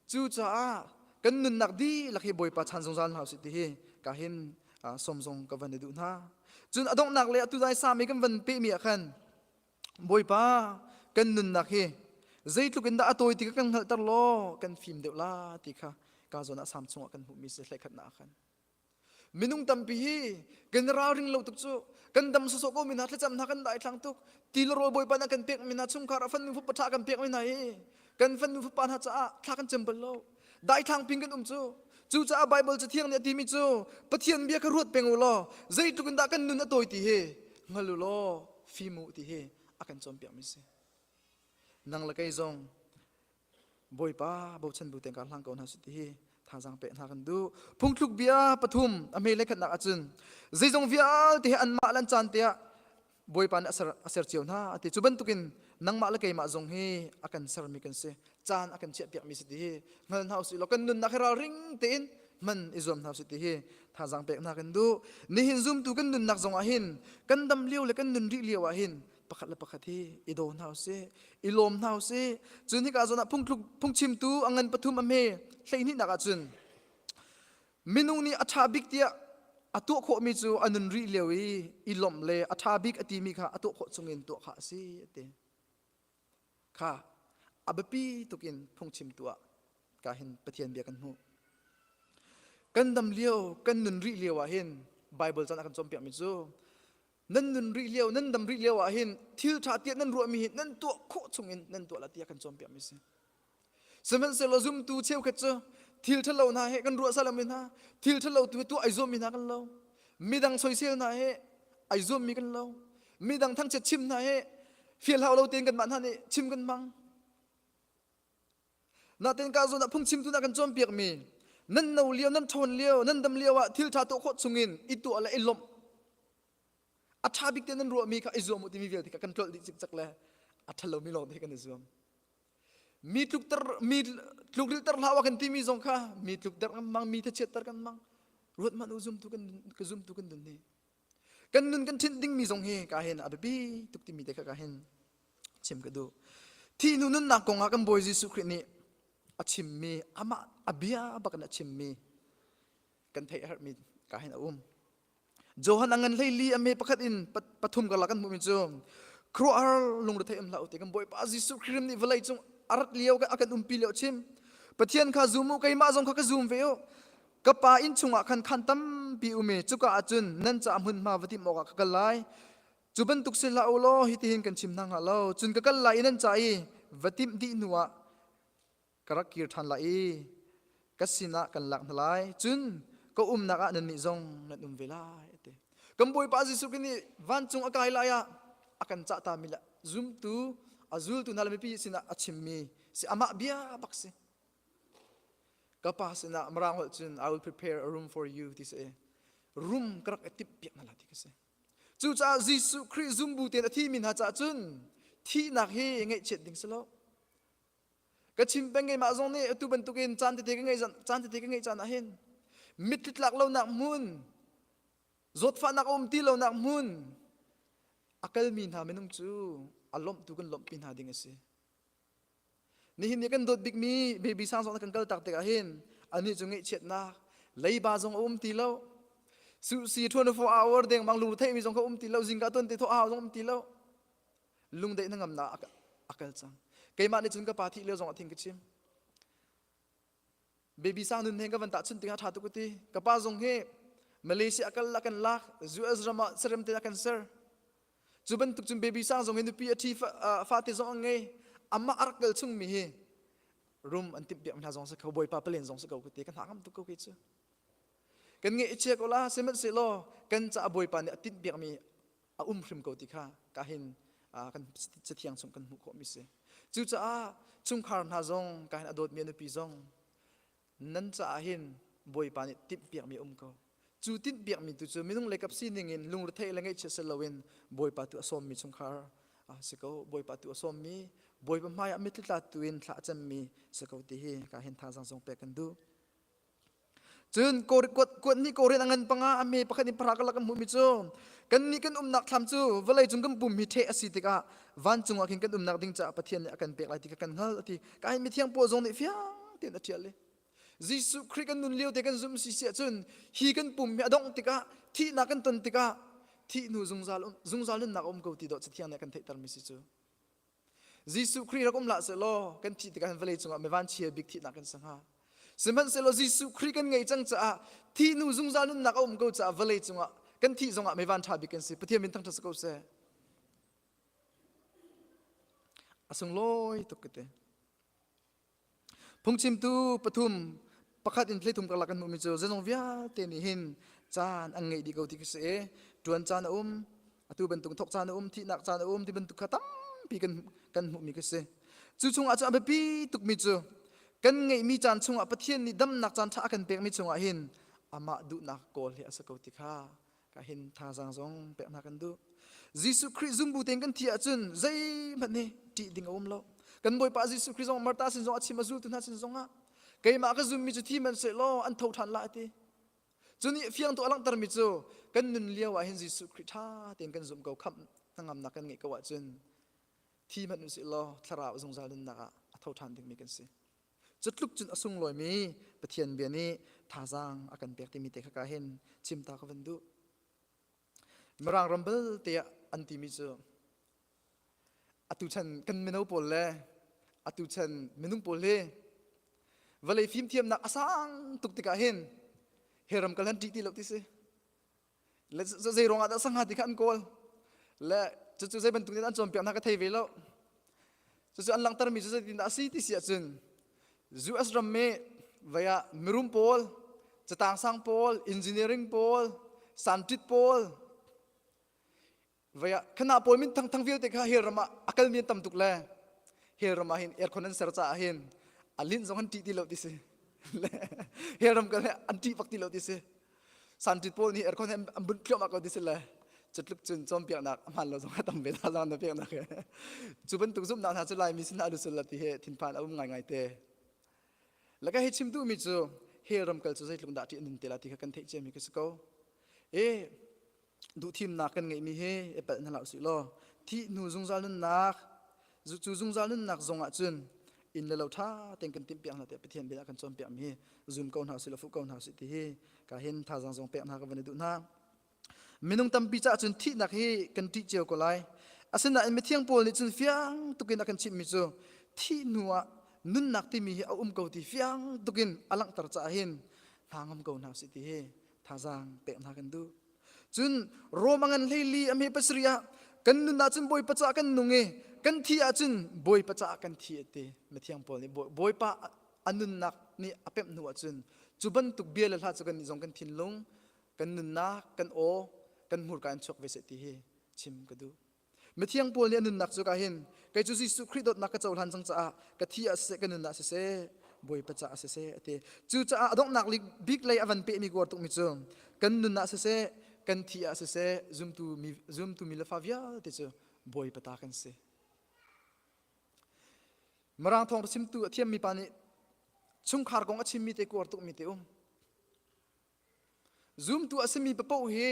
K: cucaah kan nunnak dihlak hi Bawipa chan zungzal hna usih ti hi ka hin som zong ka van i duh hna cun a donghnak le atu dai sami kan van pehmi ah khan Bawipa kan nunnak hi zeitluk in dah a tawi ti kha kan hngalhter law kan fim deuh la ti kha ka zawn ah sam chungah kan hmuhmi si hlekhatnak ah khan Minung tampi hi kan ralring lo tuk cu kan dam sawsawh ko mi hna thlacam hna kan daithlang tuk ti le rawl bawipa na kan pek mi hna chungkhar ah fanu fapa tha kan pek mi hna hi kan fanu fapa hna caah thla kan cem bal lo daithlang ping kan um cu cucaah Bible cathiang nih a timi cu Pathian bia kha ruat peng u law zeitluk in dah kan nun a tawi ti hi hngal u law fim u ti hi a kan cawnpiak mi si nang le kei zong Bawipa bochan bu tein kar hlang ko hna su ti hi thazaang pek hna kan duh. Phungthluk bia pathum a hme le khatnak ahcun zeizong vialte hi anmah lan caan te ah Bawipa nih a ser, a ser cio hna a ti. Cu bantukin nangmah le keimah zong hi a kan sermi kan si. Caan a kan chiahpiakmi si ti hi hngal hna usih law kan nunnak hi ralring tein hman i zuam hna usih ti hi thazaang pek hna kan duh. Nihin zumtu kan nunnak zong ah hin kan dam lio le kan nun rih lio ah hin pakhat le pakhat hi i daw hna usih i lawm hna usih cun hika zawn ah phungthluk phungchimtu a ngan pathum a hme hleihnihnak ah cun minung nih a ṭha bik tiah a tuah khawhmi cu a nun rih lio i i lawmh le a ṭha bik a timi kha a tuah khawh chungin tuah kha a si a ti kha a biapi tukin phungchimtu ah ka hin Pathian bia kan hmuh kan dam lio kan nun rih lio ah hin Bible caan a kan cawnpiakmi cu nan nun rih lio nan dam rih lio ah hin thil ṭha tiah nan ruahmi hi nan tuah khawh chungin nan tuah la tiah kan cawnpiakmi si sihmanhsehlaw zumtu cheukhat cu thil ṭhalo hna he kan ruah salam hna thil ṭhalo tu tuah ai zuammi hna kan lo midang soisel hna he ai zuammi kan lo midang thangchiat chim hna he fial hau lo tein kanmah hna nih chim kan hmang Natin ka zawn ah phungchimtu na kan cawnpiakmi nan no lio nan ṭhawn lio nan dam lio ah thil ṭha tuah khawh chungin i tuah le i lawmh a ṭha bik te nan ruahmi kha i zuam u timi vialte kha kan tlolh dih cikcek le a ṭhalomi lawng te kan i zuam mi tlukter mi tlukrilter hlah wa kan timi zong kha mi tlukter kan hmang mi thachiatter kan hmang ruat hmanh u zumtu kan ka zumtu kan nun hi kan nun kan ṭhinh dingmi zong hi ka hin a biapi tuk timi te kha ka hin chim ka duh. Thih hnu nunnak kong ah kan Bawi Jesuh Khrih nih a chimmi amah a bia bak in a chimmi kan theih a herhmi ka hin a um. Johan a ngan hleili a me pakhat in pathum karlak kan hmuhmi cu khuaruahhar lungrethei um hlah u ti kan Bawipa Jesuh Khrih nih vawlei cung a rat lio a kan umpi lio chim. Pathian kha zum u keimah zong kha ka zum ve u. Ka pa inn chungah khan khan tampi um i cuka ah cun nan caah hmunhma va timh awkah ka kal lai. Cu bantuk si hlah u law hitihin kan chim hna hnga lo. Cun ka kal lai i nan ca i va timh dih hnuah ka rak kir ṭhan lai i ka sinah kan lak hna lai. Cun ka umnak ah nannih zong nan um ve lai, a ti. Kan Bawipa Jesuh Khrih nih vancung a kai lai ah a kan cahtami le zumtu a zultu hna le mipi sinah a chimmi si amah bia bak si. Ka pa sinah Mirang holh cun I will prepare a room for you ti si. Room ka rak i timh piak hna lai ti ka si. Cucaah Jesuh Khrih zumbu tein a thimi hna caah cun thihnak hi ngaihchiat ding si lo. Ka chim peng keimah zong nih atu bantukin caan tete ka ngeih caan tete ka ngeih caan ah hin mitthli tlak lonak hmun zawtfahnak a um ti lonak hmun a kalmi hna minung cu a lawmhtu kan lawmhpi hna ding a si. Nihin ni kan dawt bikmi baby sang zong kan kal tak tikah hin anih cu ngaihchiatnak leiba zong a um ti lo suhsi 24 hour dengmang lung theihmi zong kha um ti lo zingka tuan te thawh hau zong um ti lo lungdeih na ngamnak a kal cang keimah nih cun ka pa thih lio zong a thing ka chim baby sang nun he ka van tahchun tikah ṭha tuk ka ti ka pa zong hi Malaysia kal la kan lak US ram ah serem te kan ser. Cu bantuk cun baby sang zong hi nupi a ṭhi fate zong an ngei. Amah a rak kal chungmi hi rum an timh piak hna zong si kho bawipa palen zong si ko ka ti ka hna ngam tuk ko kei cu. Kan ngeih chia ko la sihmanhsehlaw kan caah bawipa nih a tinh piakmi a um hrim ko ti kha ka hin kan cathiang chung kan hmuh khawhmi si. Cucaah chungkhar hna zong ka hin a dawtmi a nupi zong nan caah hin Bawipa nih timhpiakmi a um ko. Cu timhpiakmi tu cu minung leikap sining in lungretheih le ngaihchiat si loin Bawipa tu a sawmmi chungkhar si ko. Bawipa tu a sawmmi, Bawipa hmaiah mitthli tla tu in thla a cemmi si ko ti hi ka hin thazaang zong pek kan duh. Cun kuat nih Korin a ngan panga a hme pakhat in pahra karlak kan hmuhmi cu kannih kan umnak thlam cu vawlei cung kan pum hi ṭheh a si tikah vancung ah khin kan umnak ding caah Pathian nih a kan pek lai ti kha kan hngalh a ti. Ka hin mithiang Paul zong nih fiang tein a ṭial i Jesuh Khrih kan nun lio te kan zumh si si ahcun hi kan pum hi a dongh tikah thihnak kan ton tikah thih hnu zungzal zungzal nunnak a um ko ti dawh Cathiang nih a kan theihtermi si cu. Jesuh Khrih rak um hlah sehlaw kan thih tikah vawlei cungah mi vanchia bik thihnak kan si hnga. Sihmanhsehlaw Jesuh Khrih kan ngei cang caah thih hnu zungzal nunnak a um ko caah vawlei cungah kan thih zongah mi van ṭha bik kan si. Pathian min thangṭhat si ko seh. A sunglawi tuk ka ti. Phungchimtu pathum pakhat in thleithum karlak kan hmuhmi cu zeizong vialte nih hin caan an ngeih dih ko ti khi si i ṭuan caan a um, atu bantuk thawk caan a um, thihnak caan a um ti bantuk kha tampi kan kan hmuhmi khi si. Cu chungah cun a biapi tukmi cu kan ngeihmi caan chungah Pathian nih damnak caan ṭha a kan pekmi chungah hin amah duhnak kawl hi a si ko ti kha ka hin thazaang zong pek hna kan duh. Jesuh Khrih zumbu tein kan thi ahcun zeihmanh hi ṭih ding a um lo. Kan Bawipa Jesuh Khrih zong Martha sin zong a chim a zultu hna sin zongah keimah ka zummi cu thi hmanhsehlaw an tho ṭhan lai ti. Cu nih fiang tu a langhtermi cu kan nun lio ah hin Jesuh Khrih ṭha tein kan zumh ko khamh hnangamnak kan ngeih ko ahcun thi hmanh usih law thlarau zungzal nunnak ah a tho ṭhan dingmi kan si. Cutluk cun a sunglawimi Pathian bia nih thazaang a kan pek timi te kha ka hin chim ta ka van duh. Mirang ram belte ah an timi cu atu chan kan mino pawl le atu chan minung pawl hi vawlei fimthiamnak a sang tuk tikah hin he ram kal han ṭih ti lo ti si. Le zei ruangah dah sangha ti kha an kawl. Le cucu zei bantuk in an cawnpiak hna ka thei ve lo. Cucu an langhtermi cu zeitindah a si ti si ahcun US ram i vei ah mirum pawl, catang sang pawl, engineering pawl, scientist pawl, vei ah khana pawl min thangthang vialte kha hell ram ah a kalmi an tam tuk le hell ram ah hin aircon an ser caah hin a linh zong an ṭih ti lo ti si. Hell ram kal an ṭih bak ti lo ti si. Santit pawl nih aircon an bunh thluahmah ko ti si le cutluk cun cawnpiaknak a hmaan lo zong a tam ve hna zong na peknak he cu bantuk zumhnak hna cu Laimi sin ah lusul la ti he thinphan a um ngaingai te. Le ka hei chim duhmi cu hell ram kal cu zeitluk dah ṭih a nun te la ti kha kan theih ciami ka si ko. E duhthimnak kan ngeihmi hi i palh hna hlah usih law thih hnu zungzal nunnak cu zungzal nunnak zong ah cun inn le lo ṭha tein kan timhpiak hna tiah Pathian bia ah kan cawnpiakmi hi zum ko hna usih law fuh ko hna usih ti hi ka hin thazaang zong pek hna ka van i duh hna. Minung tampi caah cun thihnak hi kan ṭih cio ko lai. Asinain mithiang Paul nih cun fiang tukin a kan chimhmi cu thih hnu ah nunnak timi hi a um ko ti fiang tukin a langhter caah hin hna ngam ko hna usih ti hi thazaang pek hna kan duh. Cun Rom a ngan hleili a hme pasarih ah kan nun ahcun Bawipa caah kan nung i kan thi ahcun Bawipa caah kan thi a ti. Mithiang Paul nih Bawipa a nunnak nih a pemh hnu ahcun cu bantuk bia le hla cu kan nih zong kan thinlung, kan nunnak, kan aw, kan hmurka in chuak ve seh ti hi chim ka duh. Mithiang Paul nih a nunnak cu ka hin kei cu Jesuh Khrih dawtnak ka cohlan cang caah ka thi ah siseh ka nunnak siseh Bawipa caah siseh a ti. Cucaah a donghnak bik lei a van pehmi kuar tukmi cu kan nunnak siseh kan thi ah siseh zumtu mi zumtu mi le fa vialte cu Bawipa ta kan si. Mirang thawng chimtu a thiammi pa nih chungkhar kong a chimmi te kuar tukmi te um. Zumtu a simi papoh hi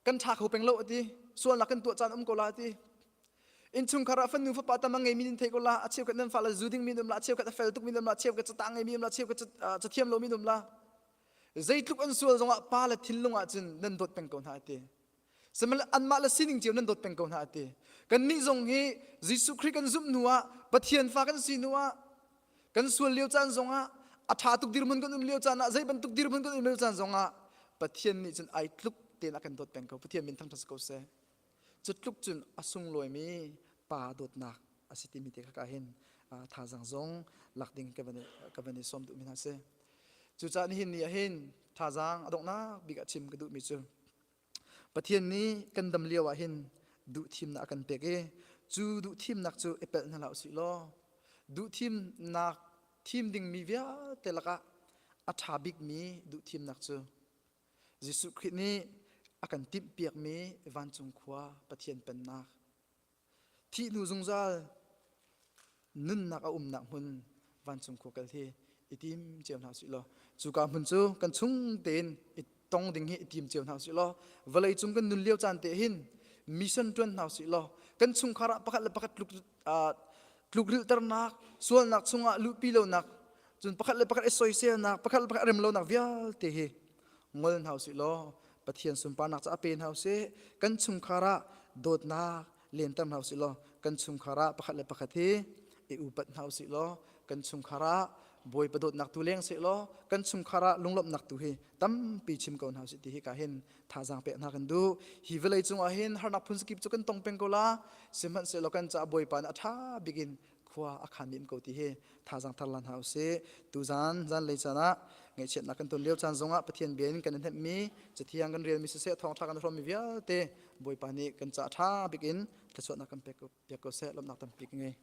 K: kan ṭha kho peng lo a ti sualnak kan tuah caan um ko la a ti innchungkhar ah fanu fapa tam a ngeimi nan thei ko la a cheukhat nan fale zu dingmi nan um la a cheukhat a fel tukmi nan um la a cheukhat catang ngeimi um la a cheukhat cathiam lomi nan um la zeitluk an sual zongah pa le thinlung ah cun nan dawt peng ko hna a ti sihmanhsehlaw anmah le sining cio nan dawt peng ko hna a ti kannih zong hi Jesuh Khrih kan zumh hnu ah Pathian fa kan si hnu ah Kan sual lio caan zongah a ṭha tuk dirhmun kan um lio caan ah zei bantuk dirhmun kan um lio caan zongah Pathian nih cun ai tluk tein a kan dawt peng ko. Pathian min thangṭhat si ko seh. Cu tluk cun a sunglawimi pa dawtnak a si timi te kha ka hin thazang zong lak ding ka van ka van i sawm duhmi hna si. Cucaah nihin ni ah hin thazang a donghnak bik ah chim ka duhmi cu Pathian nih kan dam lio ah hin duhthimnak a kan pek i cu duhthimnak cu i pelh hna hlah usih law duhthimnak thim dingmi vialte lakah a ṭha bikmi duhthimnak cu Jesuh Khrih nih a kan timhpiakmi vancung khua Pathian pennak thih hnu zungzal nunnak a umnak hmun vancung khua kal hi i tim cio hna usih law cuka hmun cu kan chung tein i tong ding hi i tim cio hna usih law vawlei cung kan nun lio caan te hin mission ṭuan hna usih law kan chungkhar ah pakhat le pakhat tluk tlukrilhternak sualnak chungah luhpi lonak cun pakhat le pakhat i soiselnak pakhat le pakhat rem lonak vialte hi ngol hna usih law Pathian sunparnak ca pe hna usih kan chungkhar ah dawtnak lenter hna usih law kan chungkhar ah pakhat le pakhat hi i upat hna usih law kan chungkhar ah Bawipa dawtnak tu leng seh law kan chungkhar ah lunglawmhnak tu hi tampi chim ko hna usih ti hi ka hin thazaang pek hna kan duh hi vawlei cungah hin harnak phun sakip cu kan tong peng ko la sihmanhsehlaw kan caah Bawipa nih a ṭha bik in khua a khan mi ko ti hi thazaang thar lan hna usih tuzan zan lei caan ah ngaihchiatnak kan ton lio caan zongah Pathian bia in kan i hnemhmi cathiang kan relmi siseh thawngṭha kan hrawmmi vialte Bawipa nih kan caah ṭha bik in thluachuahnak kan pek piak ko seh lawmhnak tampi ka ngei.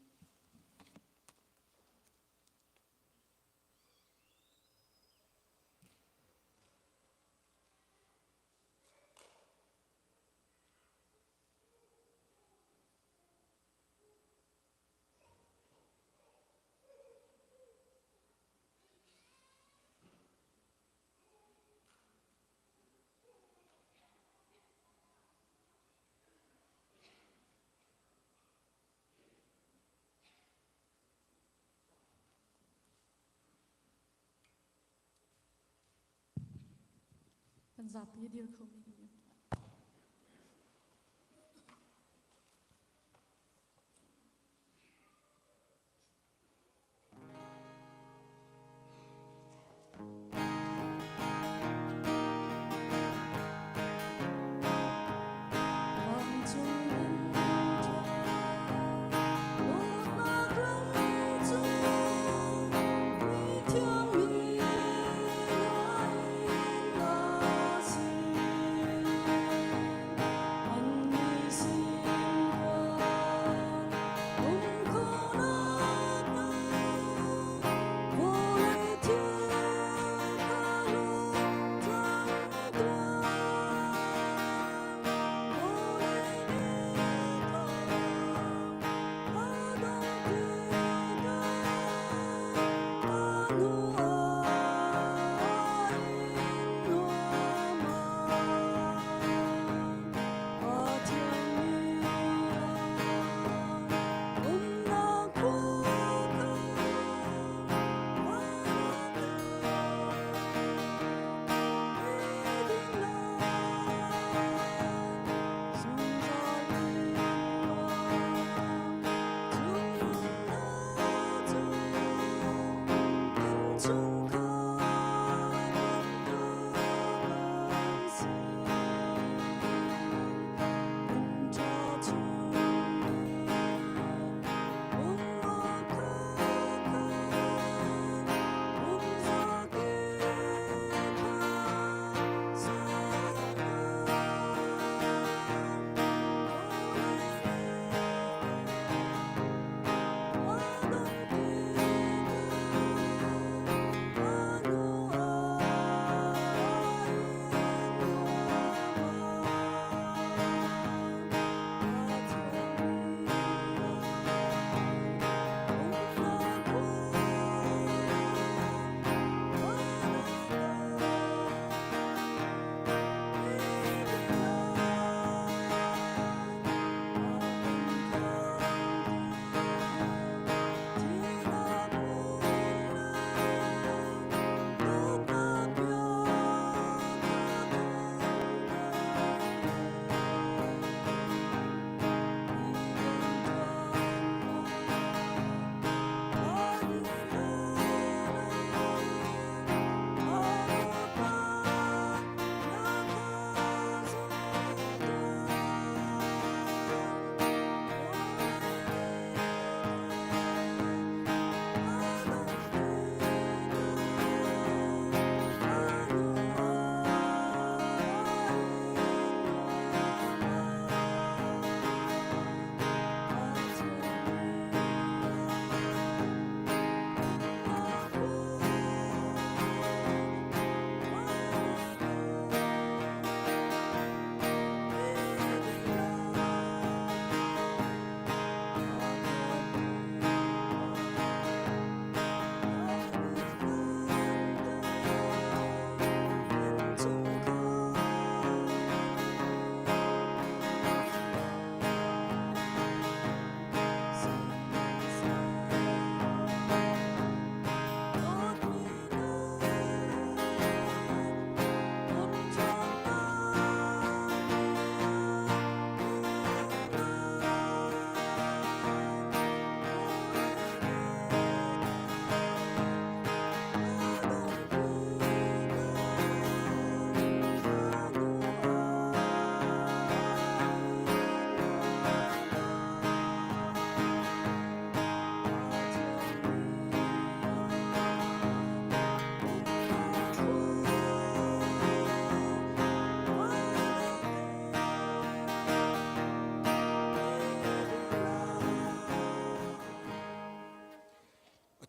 L: Kan zapi a dir khomi kan um.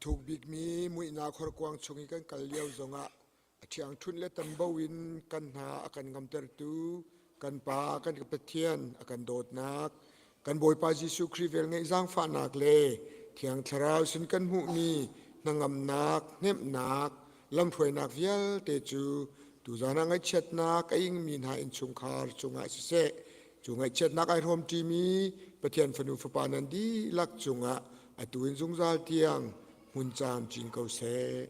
M: thuk bikmi muihnak horkuang chung i kan kal lio zongah a ṭhiangṭhunh le tambo in kan hna a kan ngamtertu kan Pa kan Pathian a kan dawtnak kan Bawipa Jesuh Khrih velngeih zaangfahnak le Thiang Thlarau sin kan hmuhmi hnangamnak, hnemhnak, lamhruainak vialte cu tuzan ah ngaihchiatnak a ingmi hna innchungkhar cungah siseh, cu ngaihchiatnak ai hrawmṭimi Pathian fanu fapa nan dihlak cungah atu in zungzal tiang hmun camcin ko seh.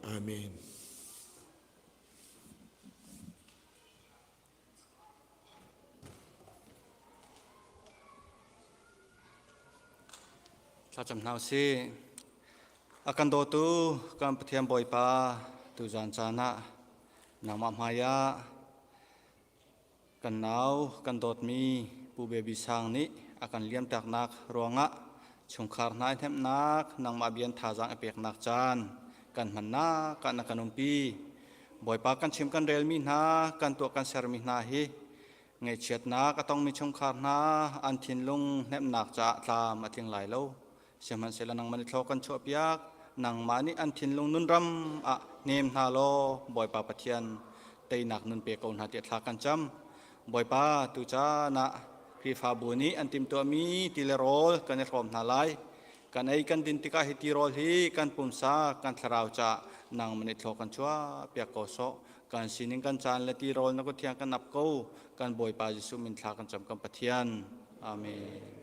M: Amen.
N: Thlacam hna usih. A kan dawtu kan Pathian Bawipa tuzan caan ah nangmah hmai ah Kan nau kan dawtmi Pu Baby Sang nih a kan liamtaknak ruangah chungkhar hna i hnemhnak nangmah bian thazaang i peknak caan kan hmannak ah na kan umpi. Bawipa kan chim kan relmi hna kan tuah kan sermi hna hi ngaihchiatnak a tongmi chungkhar hna an thinlung hnemhnak caah tlam a tling lai lo. Sihmanhsehlaw nangmah nih thlaw kan chuahpiak, nangmah nih an thinlung nunram ah hnem hna law Bawipa Pathian teinak nun pe ko hna tiah thla kan cam. Bawipa tu caan ah Khrihfabu nih an timhtuahmi ti le rawl kan i hrawm hna lai. Kan ei kan din tikah hi tirawl hi kan pumsa kan thlarau caah nangmah nih thlaw kan chuahpiak ko sawh. Kan sining kan caan le tirawl na kut thiang kan ap ko. Kan Bawipa Jesuh min thla kan cam kan Pathian. Amen.